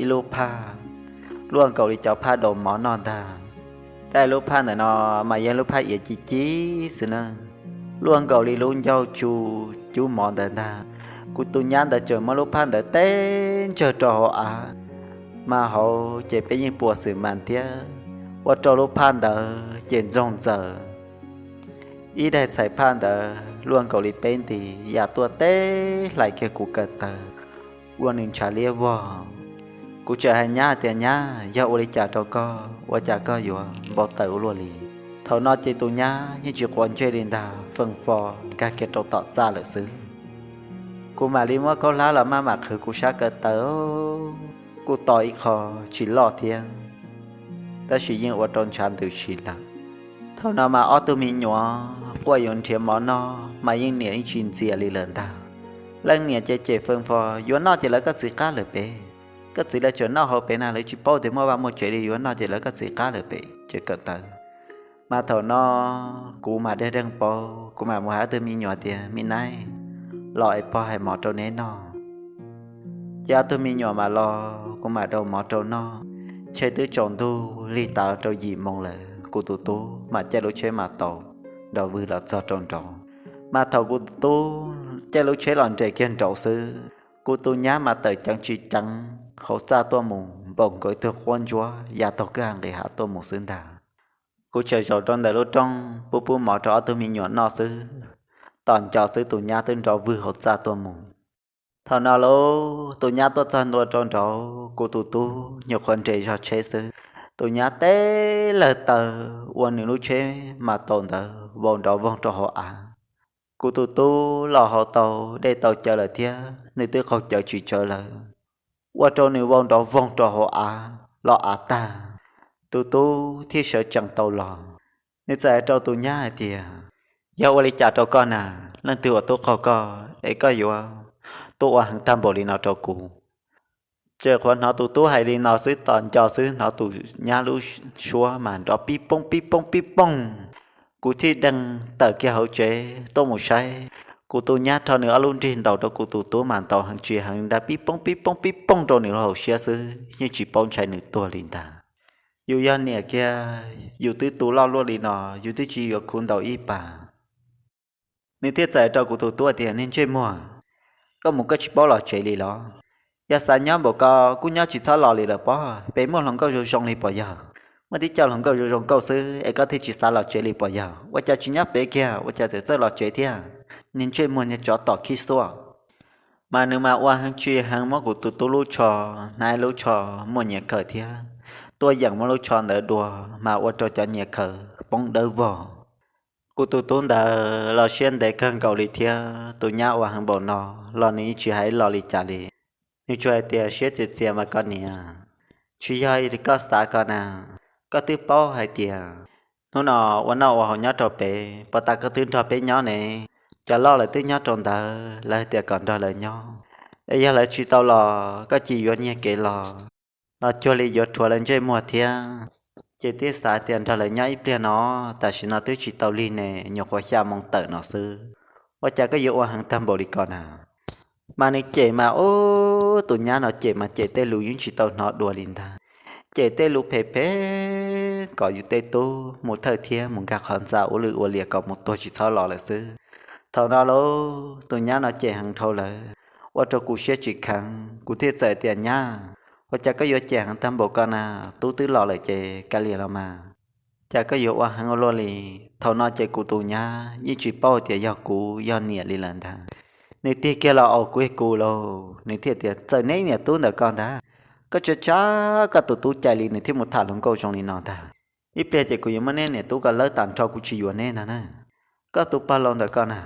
ib lub phaj, luaj nkaus li cov phaj daus mov noj ntag. Tab lub phaj ntawm no mas yog lub phaj iav ci ci xwb na, luaj nkaus li lub ncauj tsu cub mov ntawd ntag. Kuv tus nyab ntawd tseem muab lub phaj ntawd teb ntsawg rau hauv av, mas hauv ces peb yeej pua xwm mas thiab, ua rau lub phaj ntawd ces ntxoog ntxaws ib daig txhais phaj ntawd luaj nkaus li peb nti ya tuaj teb hlais kiag kuv ko taw ua nws ntshav liab vog. Kuv tseem hais nyab tias, Nyab, yog ua li cas rau koj, ua cas koj yuav npau taws ua luaj li? Thaum no ces tus nyab yeej tsis quav ntsej li ntag, feem fo nkag kiag rau tom txaj lawm xwb. Kuv mam li muab khaub hlab los maj mam qhwv kuv sab ko taw, kuj to ib qho tsis loj thiab, tab sis yeej ua rau ntshav ntws si lawm. Thaum no mas ob tug me nyuam quaj yuav nrhiav mov noj mas yeej niam yeej tsis ntxias li lawm ntag. Leej niam ces cem feem fo, Yuav noj ces lawv koj txiv qab lawm pem, koj txiv lawv tseem noj hauv pem na, lawv tsis paub tias muaj vaj muaj tsev li, yuav noj ces lawv koj txiv qab lawm pem ces kawm tawv. Mas thaum no kuv mam deeg deeg paub, kuv mam mus hais ob tug me nyuam tias, Me naib, los es pog hais mov rau neb noj. Ces ob tug me nyuam mam los, kuv mam rau mov rau noj. Tshe twb tsaus ntuj lig tas los rau yim moo lawm, kuv tus tub mam caij lub tsheb mas tau nrov vwg los txog rau nraud. Mas thaum kuv tus tub caij lub tsheb los nres kiag nraud xwb, kuv tus nyab mas tawm ceev tsis ceev hauv txaj tuaj mus npaum nkaus ib tug quab ntsuab ya taug kwj ha nqis hav tuaj mus xwb ntag. Kuv tseem zaum rau ntawm lub rooj pub pub mov rau ob tug me nyuam noj xwb, tos nco xwb tus nyab twb nrov vwg hauv txaj tuaj mus. Thaum no los tus nyab tuaj txog ntua rau nraud, kuv tus tub nyuam qhuav nres zog tsheb xwb, tus nyab teb lawg taw ua nws lub tsheb mas tau ntawd vau nrov voog rau hauv av. Kuv tus tub los haus tau dej tau cawv lawm thiab, nws twb qaug cawv tsis tsawv lawm, ua rau nws vau nrov voog rau hauv av los av tag. Tus tub thiaj sawv tsees tau los, nws txawm hais rau tus nyab hais tias, Yog ua li cas rau koj na? Leej twg uas tub qaug koj es koj yuav tuaj ua heev tag npaum li no rau kuv? Tseem qhuav hnov tus tub hais li no xwb, tos nco xwb hnov tus nyab lub suab mas nrov pib pooj pib pooj pib pooj. Kuv thiaj deeg tawm kiag hauv tsev tuaj mus saib, kuv tus nyab rho nws ob lub nrig ntaus rau kuv tus tub mas ntaus heev tsis heev nrov pib pooj pib pooj pib pooj rau nws lub hauv siab xwb, yeej tsis paub ntshai nws tuag li ntag. Yus yog niam kiag, yus twb tu loj luaj li no, yus twb tsis yuav khuv ntaus ib pas. Nws thiaj txawm rau kuv tus tub tias, Niag ntsej muag, koj mus koj tsis paub los tsev li los? Yog xav nyob npaum ko kuj nyob tsis txhob los li lawm pob. Peb muaj hluas nkauj zoo zoo li puas yog? Muaj tib co hluas nkauj zoo zoo nkauj xwb es koj thiaj tsis xav los tsev li puas yog? Ua cas tsis nyob pem kiag, ua cas txawm txawj los tsev thiab? Niag ntsej muag, niag tsov tom khib xuaj. Mas nws mas ua heev tsis heev muab kuv tus tub lub tsho, hnav lub tsho muaj nyiaj kawm thiab, tuaj yeem muab lub tsho ntawd dua mas ua rau cov nyias khaws poob dawb vog. Kuv tus tub ntawd los siab ntev kawg nkaus li thiab, tus nyab ua heev npaum no los nws yeej tsis hais ib lo li cas li. Nws tsuas hais tias, siab txias txias mas koj niam, tsis yog koj xav ko na, koj twb paub hais tias hnub no ua noj ua haus nyob rau pem, puag ta koj twb nrog peb nyob ne, cov loj lawv twb nyob rau ntawd lawv hais tias kom nrog lawv nyob, es yog lawv tsis tau los koj cia yuav nyiag kev los, los cuag li yuav rhuav lawv ntsej muag thiab. Ces twb xav tias nrog lawv nyob ib pliag no, tam sim no twb tsis tau lig ne, nyuam qhuav xya moo tawm no xwb, ua cas koj yuav ua heev tag npaum li ko na? Mas nws cem mas ub, tus nyab no cem mas cem tej lus yeej tsis tau hnov dua li ntag. Cem tej lus phem phem kom yus tej tub mus thawj thiab mus nkag qhov ntxa ua lwj ua liam kom mus tuag tsis txhob los lawm xwb. Thaum no lauj, tus nyab no cem heev dhau lawm, ua rau kuv siab tsis kheev, kuv thiaj txawm tias, nyab, ua cas koj yuav cem heev tag npaum ko na? Tub twb los lawm ces kav liam los mas, cas koj yuav ua heev ua luaj li? Thaum no ces kuv tus nyab yeej tsis paub tias yog kuv yog niam li lawm ntag. Nws tig kiag los aus kuv kuv lauj, nws thiaj tias, txawm neb niam tub ntawm ko ntag, koj tsa tsa koj tus tub cai li nws thiaj mus tham hluas nkauj zoo li no ntag. Ib pliag ces kuv yuav muab neb niam tub ko lawb tas nrho, kuv tsis yuav neb ntag na. Koj tus pog laus ntawm ko na,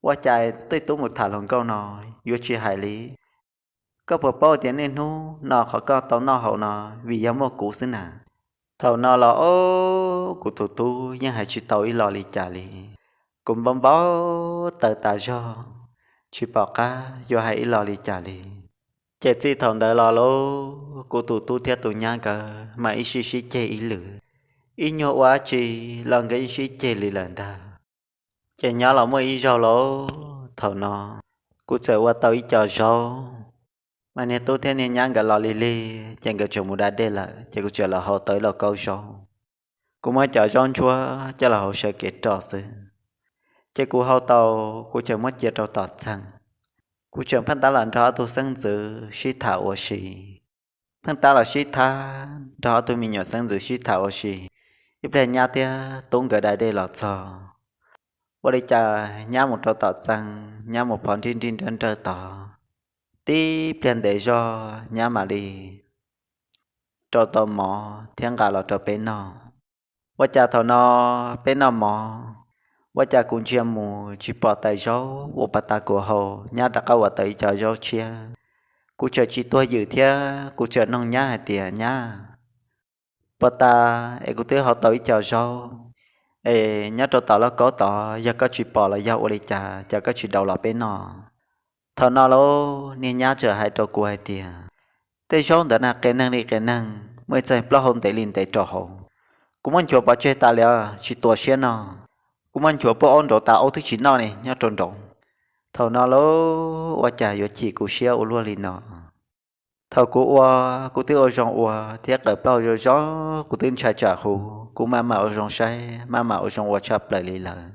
ua cas tej tub mus tham hluas nkauj no yuav tsis hais li? Koj puas paub tias niaj hnub no qhov koj tau noj haus no vim yog muaj kuv xwb na? Thaum no los ob, kuv tus tub yeej hais tsis tau ib lo li cas li. Kuv npau npau taws tas zog, tsis pom qab yuav hais ib lo li cas li. Ces txij thaum ntawd los lauj, kuv tus tub thiab tus nyab nkawd mas ib sij sib ceg ib lwm, ib nyuag ua dab tsi los nkawd yeej sib ceg li lawm ntag. Ces nyob los muaj ib zaug lauj, thaum no kuv txawm ua tau ib co zaub, mas niag tub thiab niag nyab nkawd los lig lig ces nkawd tseem mus da dej lawm, ces kuv tseem los hau tau ib lauj kaub zaub. Kuv muab cov zaub ntsuab coj los hauv sawv kev roj xwb, ces kuv hau tau, kuv tseem muab cia rau tom txee. Kuv tseem pheej tab los nrog ob tug xeeb ntxwv sib tham ua si, pheej tab los sib tham nrog ob tug me nyuam xeeb ntxwv sib tham ua si. Ib pliag nyab thiab tub nkawd da dej los txog, ua li cas nyab mus rau tom txee, nyab mus phov nrij nrij nrawj nrawj tod, tib pliag ntev zog nyab mam li rau tau mov thiab nqa los rau peb noj. Ua cas thaum no peb noj mov, ua cas kuv ntsia mus tsis pom tais zaub uas pas tas kuv hau, nyab rov qab ua tau ib co zaub tshiab. Kuv tseem tsis tuag ywm thiab kuv tseem noog nyab hais tias, nyab, pas tas es kuv twb hau tau ib co zaub es nyob rau tom lauj kaub tod, yog koj tsis pom los yog ua li cas, cas koj tsis daus los peb noj? Thaum no lauj, niag nyab txawm hais rau kuv hais tias, tej zaub ntawd na qias neeg li qias neeg, muaj ib txoj plaub hau ntev li ntev rau hauv. Kuv muab nchuav pov tseg tas li, tsis tua siab no. Kuv muab nchuav puag aub nraud tas, aub twb tsis noj li nyob rau nraud. Thaum no lauj, ua cas yuav chim kuv siab ua luaj li no? Thaum kuv ua, kuv twb ua zoo ua thiab qawm plaub hau zoo zoo, kuv twb ntshai tsam huv, kuv maj mam ua zoo saib, maj mam ua zoo ua tshaj plaws li lawm.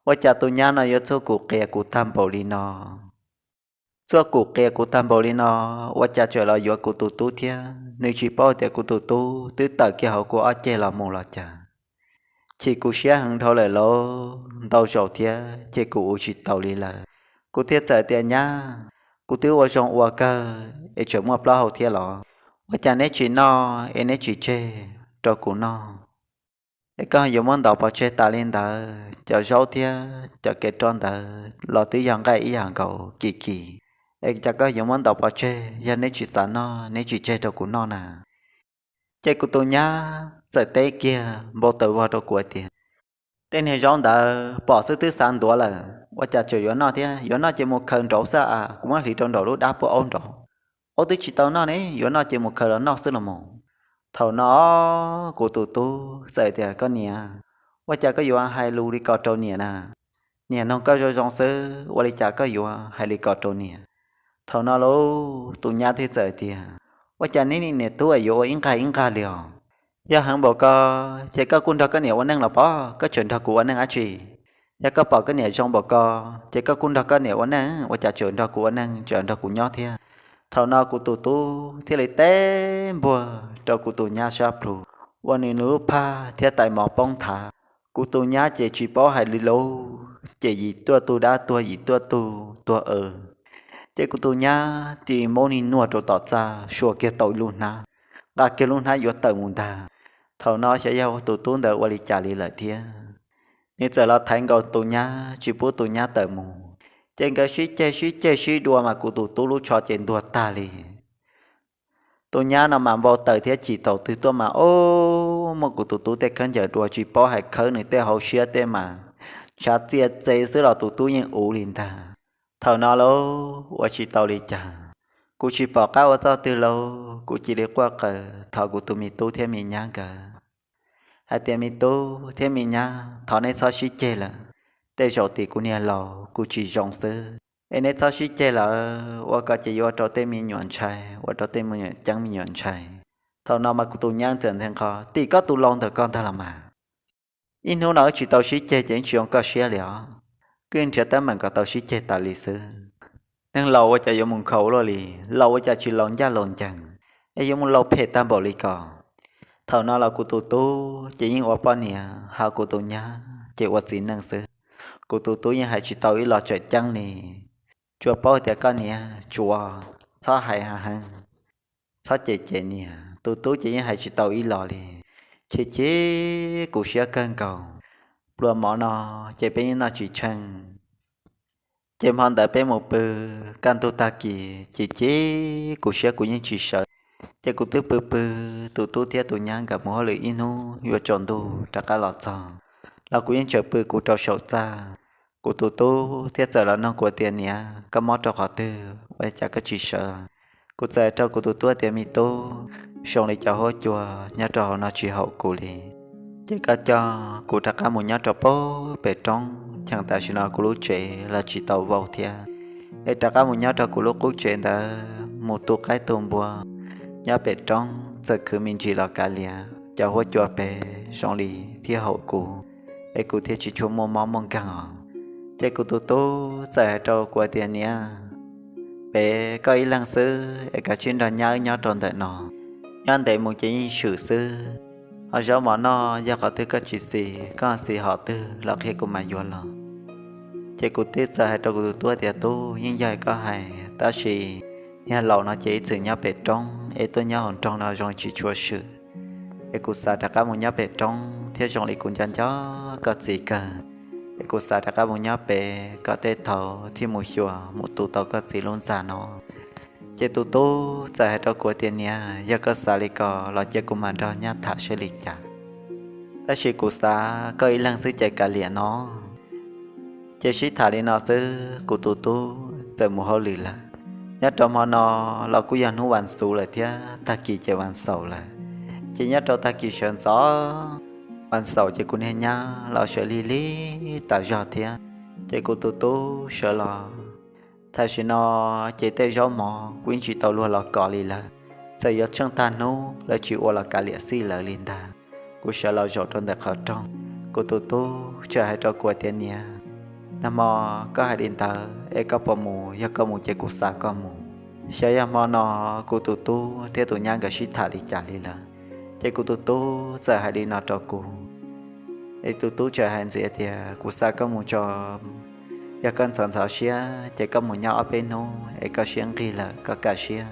Ua cas tus nyab no yuav txuag kum qias kuv tag npaum li no? Txuag kum qias kuv tag npaum li no, ua cas tseem los yuav kuv tus tub thiab? Nws tsis paub tias kuv tus tub twb tawm kiag hauv kuv ob ceg los mus los cas. Chim kuv siab heev dhau lawm lauj, ntau zaus thiab ces kuv ua tsis taus li lawm. Kuv thiaj txawm tias, nyab, kuv twb ua zoo ua kawg es tseem muaj plaub hau thiab los? Ua cas neb tsis noj es neb tsis tseg rau kuv noj? Es koj yuav muab ntaus pov tseg tas li ntawd, cov zaub thiab cov kev roj ntawd los twb yog nqaij ib yam nkaus kim kim, es cas koj yuav muab ntaus pov tseg? Yog neb tsis xav noj, neb tsis tseg rau kuv noj na. Ces kuv tus nyab txawm teb kiag npau taws vog rau kuv hais tias, tej niag zaub ntawd pom xwb twb xav ntuav lawm, ua cas tseem yuav noj thiab? Yuav noj ces mus khaws nraud xwb a, kuv muab hliv rau nraum lub dab puag aub nraud. Aub twb tsis tau noj ne, yuav noj ces mus khaws los noj xwb los mas. Thaum no kuv tus tub txawm tias, koj niam, ua cas koj yuav hais lus li ko rau niam na? Niam noog koj zoo zoo xwb, ua li cas koj yuav hais li ko rau niam? Thaum no lauj, tus nyab thiaj txawm tias, ua cas neb niam tub yuav ua ib nqag ib nqag li os? Yog heev npaum ko ces koj kuj nrog koj niam ua neej los pob, koj tseem nrog kuv ua neej dab tsi? Yog koj pom koj niam zoo npaum ko ces koj kuj nrog koj niam ua neej, ua cas tseem nrog kuv ua neej, tseem nrog kuv nyob thiab? Thaum no kuv tus tub thiaj li teb npuag rau kuv tus nyab sab plhu, ua nws nws lub phaj thiab tais mov poob nthav. Kuv tus nyab ces tsis paub hais li lauj, ces yim tuaj tug dab tuag, yim tuaj tug tuag aw. Ces kuv tus nyab tis maub ni nuag rau tom txaj, suas kiag tau ib lub hnab. nqa kiag lub hnab yuav tawm mus ntag. Thaum no xyov yog tus tub ntawd ua li cas li lawm thiab, nws txawm los thaiv nkaus tus nyab tsis pub tus nyab tawm mus. Ces nkawd sib ceg sib ceg sib dua mas kuv tus tub lub tsho ces ntuag tag li. Tus nyab no mas npau taws thiab chim thaum twg tuaj mas o, muab kuv tus tub tej khaub ncaws dua tsis paub hais khawb nws tej hauv siab tej mas ntshav txia txev xwb los tus tub yeej uv li ntag. Thaum no lauj ua tsis tau li cas, kuv tsis pom qab ua txoj twg lauj, kuv cia li quaj qw thov kuv tus me tub thiab me nyab nkawd hais tias me tub thiab me nyab, thov neb txhob sib ceg lawm. Tej zaum tim kuv niag laus kuv tsis zoo xwb, es neb txhob sib ceg lawm, ua ko ces yuav ua rau tej me nyuam ntshai, ua rau tej me nyuam ceeb me nyuam ntshai. Thaum no mas kuv tus nyab txawm nthe nqho, tim koj tus laus ntawm koj ntag los mas. Ib hnub no wb tsis tau sib ceg ces wb tsis zoo koj siab li os. Kwj nrhiav teeb meem kom tau sib ceg tas li xwb. Neeg laus ua cas yuav mus nkhaus luaj li, laus ua cas tsis laus ncaj laus ncees, es yuav mus laus phem tag npaum li ko. Thaum no los kuv tus tub ces yeej ua poj niam, ho kuv tus nyab ces ua txiv neej xwb. Kuv tus tub yeej hais tsis tau ib los tseem ceeb li, tsuas paub tias koj niam tsuav, txhob hais hav heev, txhob cem cem niam. Tus tub ces yeej hais tsis tau ib los li, chim chim kuv siab kawg nkaus. Pluas mov no ces peb yeej noj tsis tsheej. Ces hmo ntawd peb mus pw, kaj ntug tag kis chim chim kuv siab kuv yeej tsis sawv. Ces kuv twb pw pw, tus tub thiab tus nyab nkawd mus hauj lwm ib hnub yuav tsaus ntuj rov qab los txog, los kuv yeej tseem pw kuv rau saum txaj. Kuv tus tub thiaj txawm los nug kuv tias niam, koj mob rau qhov twg ua cas koj tsis sawv? Kuv txawm hais rau kuv tus tub tias me tub, zoo li cov huab cua nyob rau hauv no tsis haum kuv li, ces koj coj kuv rov qab mus nyob rau pem roob, cheem tam sim no kuv lub tsev los tsis tau vau thiab, es rov qab mus nyob rau kuv lub qub tsev ntawd mus tu qaib tu npua nyob pem roob, txawm khwv me ntsis los kav liam, cov huab cua pem zoo li thiaj haum kuv, es kuv thiaj tsis tshua muaj mob muaj nkeeg os. Ces kuv tus tub txawm hais rau kuv tias niam, pem koj ib leeg xwb es kav tsij nrog nyab wb nyob rau ntawm no, nyob ntev mus ces yeej swm xwb. Ho zaub mov noj yog qhov twg koj tsis xis, koj xis hom twg los qhia kuv mam yuav los. Ces kuv twb txawm hais rau kuv tus tub tias tub, yeej yog koj hais, tab sis niag laus no ces ib txwm nyob pem roob es tuaj nyob hauv nroog no zoo tsis tshua swm, es kuv xav rov qab mus nyob pem roob thiab zoo li kuv nco nco koj txiv kawg, es kuv xav rov qab mus nyob pem kom tej thaud thiaj mus xyuas mus tu tau koj txiv lub ntxa no. Ces tus tub txawm hais rau kuv tias niam, yog koj xav li ko los cia kuv mam nrog nyab tham saib li cas, tab sis kuv xav koj ib leeg xwb ces kav liam no. Ces sib tham li no xwb kuv tus tub txawm mus hauj lwm lawm. Nyob rau hmo no los kuj yog hnub vas xuv lawm thiab tag kis ces vas xaum lawm. Ces nyob rau tag kis sawv ntxov vas xaum ces kuv niag nyab los sawv lig lig tas zog thiab. Ces kuv tus tub sawv los, tam sim no ces tej zaub mov kuv yeej tsis tau luag los kov li lawm. Txawm yuav tsheej tag hnub lawv tsis ua los kav liam xij lawv li ntag. Kuv sawv los zaum rau ntawm qhov rooj, kuv tus tub txawm hais rau kuv tias niam, nag hmo koj hais li ntawd es koj puas mus? Yog koj mus ces kuv xa koj mus. Xyov yog hmo no kuv tus tub thiab tus nyab nkawd sib tham li cas li lawm, ces kuv tus tub txawm hais li no rau kuv. Es tus tub txawm hais ntxiv tias kuv xa koj mus tso, yog koj ntxhov ntxhov siab ces koj mus nyob ob peb hnub es koj siab nqig lawm koj kaj siab,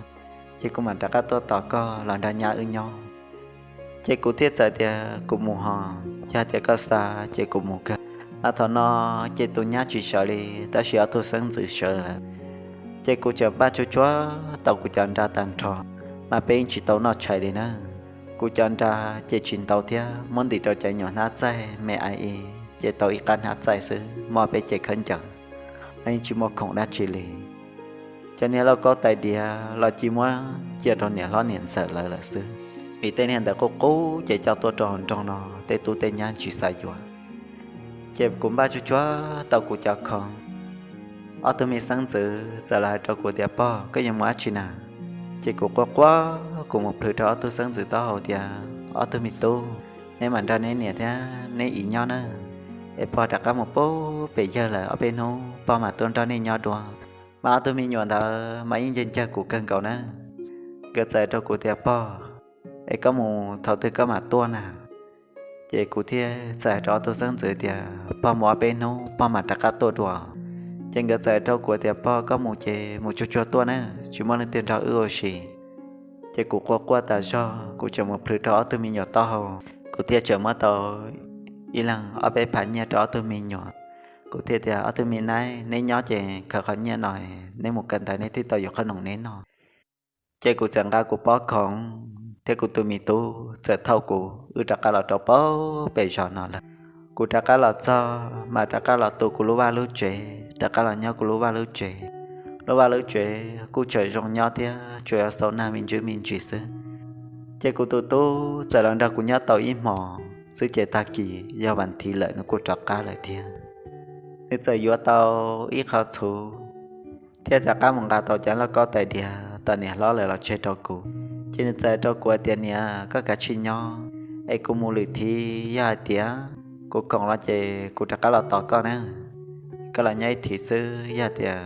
ces kuv mam rov qab tuaj tos koj los nrog nyab wb nyob. Ces kuv thiaj txawm tias kuv mus ho, yog tias koj xa ces kuv mus kawg. Mas thaum no ces tus nyab tsis sawv li, tab sis ob tug xeeb ntxwv sawv lawm. Ces kuv tseem npaj tsuag tsuag tau kuv cov nra tag nrho, mas peb yeej tsis tau noj tshais li na. Kuv cov nra ces tsis ntau thiab, muab ntim rau cov nyuam hnab txaij me ais i, ces tau ib qab hnab txaij xwb, muaj peb cev khaub ncaws, mas yeej tsis muaj khoom dab tsi li. Cov niag lauj kaub tais diav los cia muab cia rau niam hlob niam ntxawm lawv lawm xwb, vim tej niag ntawd qub qub ces coj tuaj rau hauv nroog no tej tub tej nyab tsis xav yuav. Ces kuv npaj tsuag tsuag tau kuv cov khoom, ob tug me xeeb ntxwv txawm los hais rau kuv tias pog, koj yuav mus dab tsi na? Ces kuv quaj quaj kuv mus plhws rau ob tug xeeb ntxwv taub hau tias ob tug me tub, neb mam nrog neb niam thiab neb txiv nyob nawb, es pog rov qab mus pem yawg lawm, ob peb hnub pog mam tuaj nrog nej nyob dua. Mas ob tug me nyuam ntawd mas yeej ncag ncag kuv kawg nkaus na. Nkawd txawm hais rau kuv tias pog, es koj mus thaum twg koj mam tuaj na? Ces kuv thiaj txawm hais rau ob tug xeeb ntxwv tias pog mus ob peb hnub pog mam rov qab tuaj dua. Ces nkawd txawm hais rau kuv tias pog, koj mus ces mus tsuag tsuag tuaj na, tsis muaj leej twg nrog wb ua si. Ces kuv quaj quaj tas zog, kuv tseem mus plhws rau ob tug me nyuam taub hau, kuv thiaj tseem muab tau ib leeg ob peb phav nyiaj rau ob tug me nyuam. Kuv thiaj tias, ob tug me nyuam, neb nyob ces khaws qhov nyiaj no, neb mus kawm ntawv neb thiaj tau yuav qhov noom neb noj. Ces kuv txawm nqa kuv pob khoom thiab kuv tus me tub txawm thauj kuv wb rov qab los rau pem zos no lawm. Kuv rov qab los txog mas rov qab los tu kuv lub vaj lub tsev, rov qab los nyob kuv lub vaj lub tsev. Lub vaj lub tsev kuj tseem zoo nyob thiab, tsuas yog xau nag me ntsis me ntsis xwb. Ces kuv tus tub txawm los nrog kuv nyob tau ib hmos xwb ces tag kis yog vas thiv lawm nws kuj rov qab lawm thiab. Nws txawm yuav tau ib qho txhuv thiab rov qab mus nqa tau cov lauj kaub tais diav tom niam hlob lawv los tseg rau kuv. Ces nws txawm hais rau kuv hais tias, niam, koj kav tsij nyob es kuv mus lwm thiv, yog hais tias kuv khoom los ces kuv rov qab los tos koj na. Koj los nyob ib thiv xwb, yog tias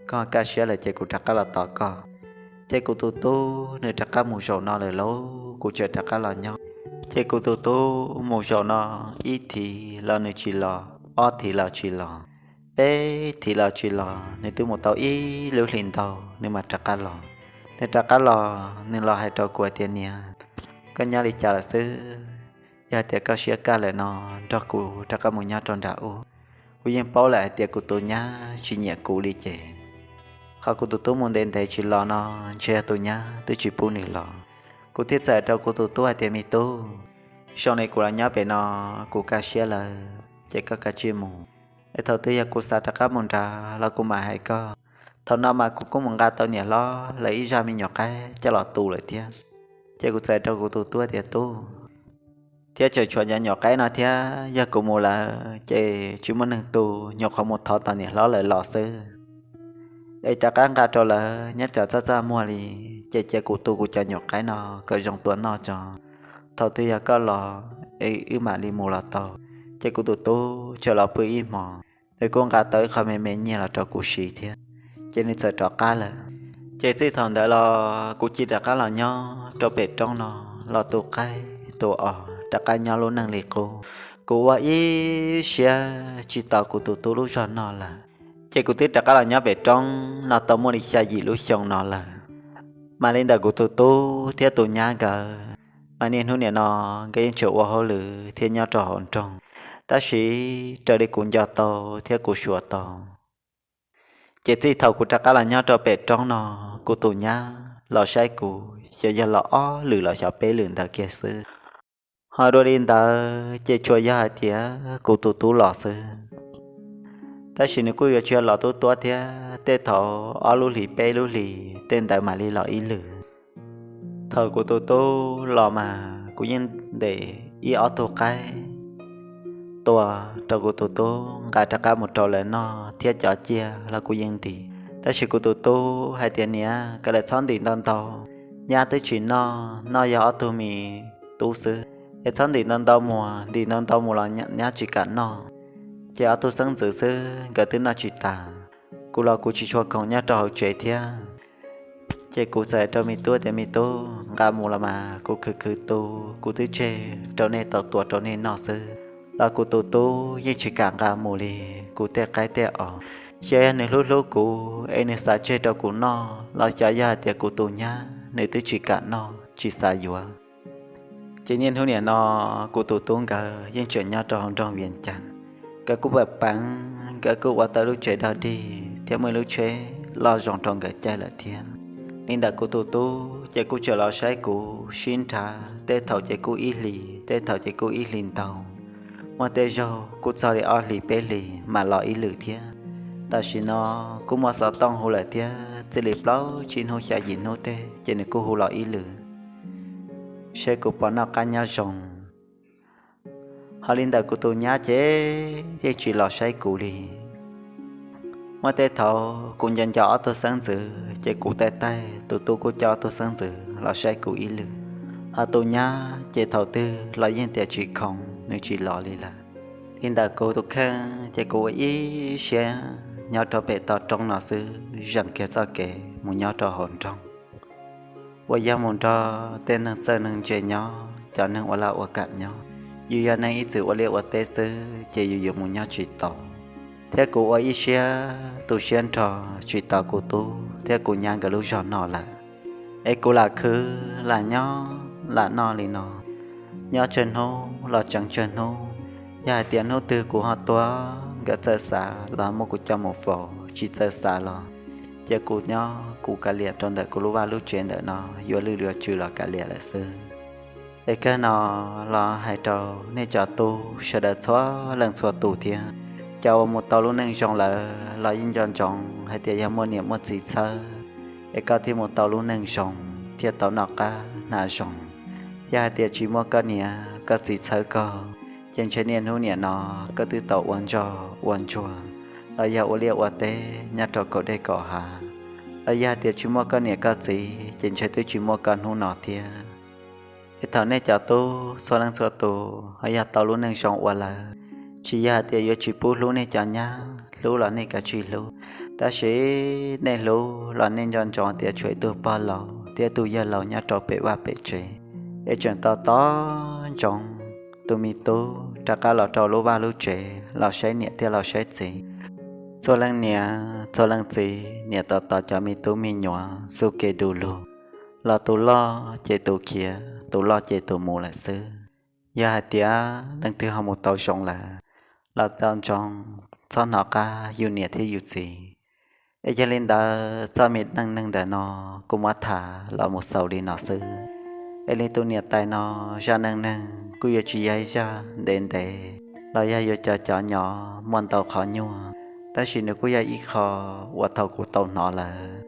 koj kaj siab lawm ces kuv rov qab los tos koj. Ces kuv tus tub nws rov qab mus zaum no lawm lauj, kuv tseem rov qab los nyob. Ces kuv tus tub mus zaum no ib thiv los nws tsis los, ob thiv los tsis los, peb thiv los tsis los, nws twb mus tau ib lub hlis ntau nws mam rov qab los. Nws rov qab los nws los hais rau kuv hais tias, niam, koj nyob li cas lawm xwb? Yog hais tias koj siab kaj lawm no, nrog kuv rov qab mus nyob rau nram ub. Kuv yeej paub lawm hais tias kuv tus nyab tsis nyiam kuv li ces qhov kuv tus tub mus ntev ntev tsis los no ntshe yog tus nyab twb tsis pub nws los. Kuv thiaj txawm hais rau kuv tus tub hais tias, me tub, zoo li kuv los nyob pem no kuv kaj siab lawm ces koj kav tsij mus. Es thaum twg yog kuv xav rov qab mus nrad los kuv mam hais koj. Thaum no mas kuv kuj mus nqa tau niam hlob lawv ib zaj me nyuam qaib coj los tu lawm thiab. Ces kuv txawm hais rau kuv tus tub tias, tub, thiab tseem tshuav cov nyuam qaib no thiab, yog kuv mus lawm ces tsis muaj neeg tu, nyuam qhuav mus thov tom niam hlob lawv los xwb. Es rov qab nqa rau lawv nyob tsam txaj txaj muag li, ces cia kuv tu kuv cov nyuam qaib no kom zoo tua noj tso. Thaum twg yog koj los es wb mam li mus los tau. Ces kuv tus tub tseem los pw ib hmos, nws kuj nqa tau ib qho me me nyiaj los rau kuv siv thiab, ces nws txawm rov qab lawm. Ces txij thaum ntawd los kuv cia rov qab los nyob rau pem roob no, los tu qaib tu os, rov qab nyob lub neej li qub. Kuv ua ib siab tsis tos kuv tus tub lub zog no lawm. Ces kuv twb rov qab los nyob pem roob no tau muaj li xya yim lub xyoo no lawm. Mas li ntawm kuv tus tub thiab tus nyab nkawd, mas niaj hnub nim no nkawd yeej tseem ua hauj lwm thiab nyob rau hauv nroog, tab sis raws li kuv nco tau thiab kuv xyuas tau, ces txij thaum kuv rov qab los nyob rau pem roob no, kuv tus nyab los saib kuv xyov yog los ob lwm los xyov peb lwm ntawd kiag xwb. Ho dua li ntawd ces tsuas yog hais tias kuv tus tub los xwb. Tab sis nws kuj yuav tsis yog los tub tuab thiab, tej thaum ob lub hlis peb lub hlis tej ntawd mam li los ib lwm. Thaum kuv tus tub los mas kuv yeej ntes ib ob tug qaib tua rau kuv tus tub nqa rov qab mus rau lawv noj thiab cov ciaj los kuv yeej ntim. Tab sis kuv tus tub hais tias, niam, kom lawv txhob ntim ntau ntau, nyab twb tsis noj, noj yog ob tug me tub xwb, es txhob ntim ntau ntau muag, ntim ntau ntau mus los nyab tsis kam noj. Ces ob tug xeeb ntxwv xwb nkawd twb noj tsis tas, kuv los kuv tsis tshua khoom nyob rau hauv tsev thiab. Ces kuv txawm hais rau me tub tias, me tub, nqa mus los mas kuv khwv khwv tu, kuv twb tseg rau nej tau tua rau nej noj xwb. Los kuv tus tub yeej tsis kam nqa mus li. Kuv tej qaib tej os, xyov yog nws hlub hlub kuv es nws xav tseg rau kuv noj los xyov yog hais tias kuv tus nyab nws twb tsis kam noj tsis xav yuav. Ces niaj hnub nim no kuv tus tub nkawd yeej tseem nyob rau hauv nroog Vias Cas. Nkawd kuj pam peev, nkawd kuj ua tau lub tsev dog dig thiab muaj ib lub tsheb loj zoo rau nkawd caij lawm thiab. Li ntawm kuv tus tub ces kuj tseem los saib kuv sib nrhav, tej thaum ces kuj ib hlis, tej thaum ces kuj ib hlis ntau. Muaj tej zaug kuj txog li ob hlis peb hlis mam los ib lwm thiab. Tam sim no kuj muaj xov tooj hu lawm thiab, txij li plaub tsib hnub xya yim hnub tej ces nws kuj hu los ib lwm, saib kuv puas noj qab nyob zoo. Ho li ntawm kuv tus nyab ces yeej tsis los saib kuv li. Muaj tej thaum kuv nco nco ob tug xeeb ntxwv ces kuv taij taij tus tub kuj coj ob tug xeeb ntxwv los saib kuv ib lwm. Ho tus nyab ces thaum twg los yeej tias tsis khoom, nws tsis los li lawm. Li ntawm kuv tus kheej ces kuv ua ib siab nyob rau pem toj roob no xwb, zeem kiag txoj kev mus nyob rau hauv nroog, uas yog mus nrog tej neeg txawj neeg ntse nyob, cov neeg ua laj ua kam nyob. Yus yog neeg ib txwm ua liaj ua teb xwb ces yus yuav mus nyob tsis tau. Thiab kuv ua ib siab tu siab nrho tsis tos kuv tub thiab kuv nyab nkawd lub zog no lawm. Es kuv lam khwv lam nyob lam noj li no, nyob tsawg hnub los tseev tsawg hnub. Yog hais tias hnub twg kuv ho tuag, nkawd txawj xav los muab kuv coj mus faus, tsis txawj xav los cia kuv nyob kuv kav liam rau ntawm kuv lub vaj lub tsev ntawm no, yuav lwj yuav tsw los kav liam lawm xwb. Es kawg no los hais rau nej cov tub sawv daws txhua leej txhua tus thiab, cov uas mus tau lub neej zoo lawm los yeej nco ntsoov hais tias yog muaj niam muaj txiv txhawb, es koj thiaj mus tau lub neej zoo thiaj tau noj qab hnav zoo. Yog hais tias tsis muaj koj niam koj txiv txhawb koj, ces ntshe niaj hnub niam no koj twb tau ua ntsoj ua ntsuag los yog ua liaj ua teb nyob rau kaum dej kaum hav. Los yog hais tias tsis muaj koj niam koj txiv, ces ntshe twb tsis muaj koj hnub no thiab. Es thaum nej cov tub txhua leej txhua tus ho yog tau lub neej zoo ua lawm, tsis yog hais tias yuav tsis pub hlub nej cov nyab, hlub los nej kav tsij hlub, tab sis nej hlub los nej nco ntsoov tias tshuav ib tug pog laus thiab tus yawg laus nyob rau pem vaj pem tsev, es tseem tos tos ntsoov tus me tub rov qab los rau lub vaj lub tsev los saib niam thiab los saib txiv. Txhua leej niam txhua leej txiv niam tos tos cov me tub me nyuam xub kev du lug, los tus loj ces tus khiav, tus loj ces tus mus lawm xwb. Yog hais tias leej twg ho mus tau zoo lawm, los nco ntsoov txhob hnov qab yus niam thiab yus txiv. Es yog li ntawd txoj me neej neeg ntawm no kuv muab tham los mus xaus li no xwb. Es li tus niam tais no, zaj neej neeg kuj yuav tsis yog ib zaj ntev ntev los yog yuav cov cov nyob muaj ntau qhov nyuaj, tab sis nws kuj yog ib qho uas thaum kuv tau hnov lawm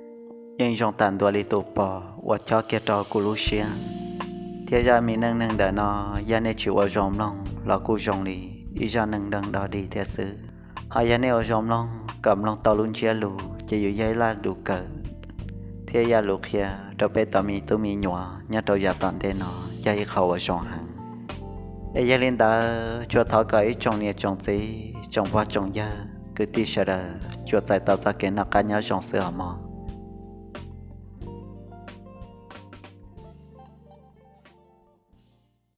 yeej zoo tas ntua li tus pos uas chob kiag rau kuv lub siab. Thiab zaj me neej neeg ntawm no yog nej tsis ua zoo mloog los kuj zoo li ib zaj neej neeg dog dig thiab xwb. Ho yog nej ua zoo mloog kom mloog tau lub ntsiab lus ces yuav yog ib zaj lus kawm thiab ib zaj lus qhia rau peb tau me tub me nyuam nyob rau yav tom ntej no, yog ib qho uas zoo heev. Es yog li ntawd tsuas thov kom ib tsoom niam tsoom txiv tsoom pog tsoom yawg kwv tij sawv daws tsuas txais tau txoj kev noj qab nyob zoo xwb os mog.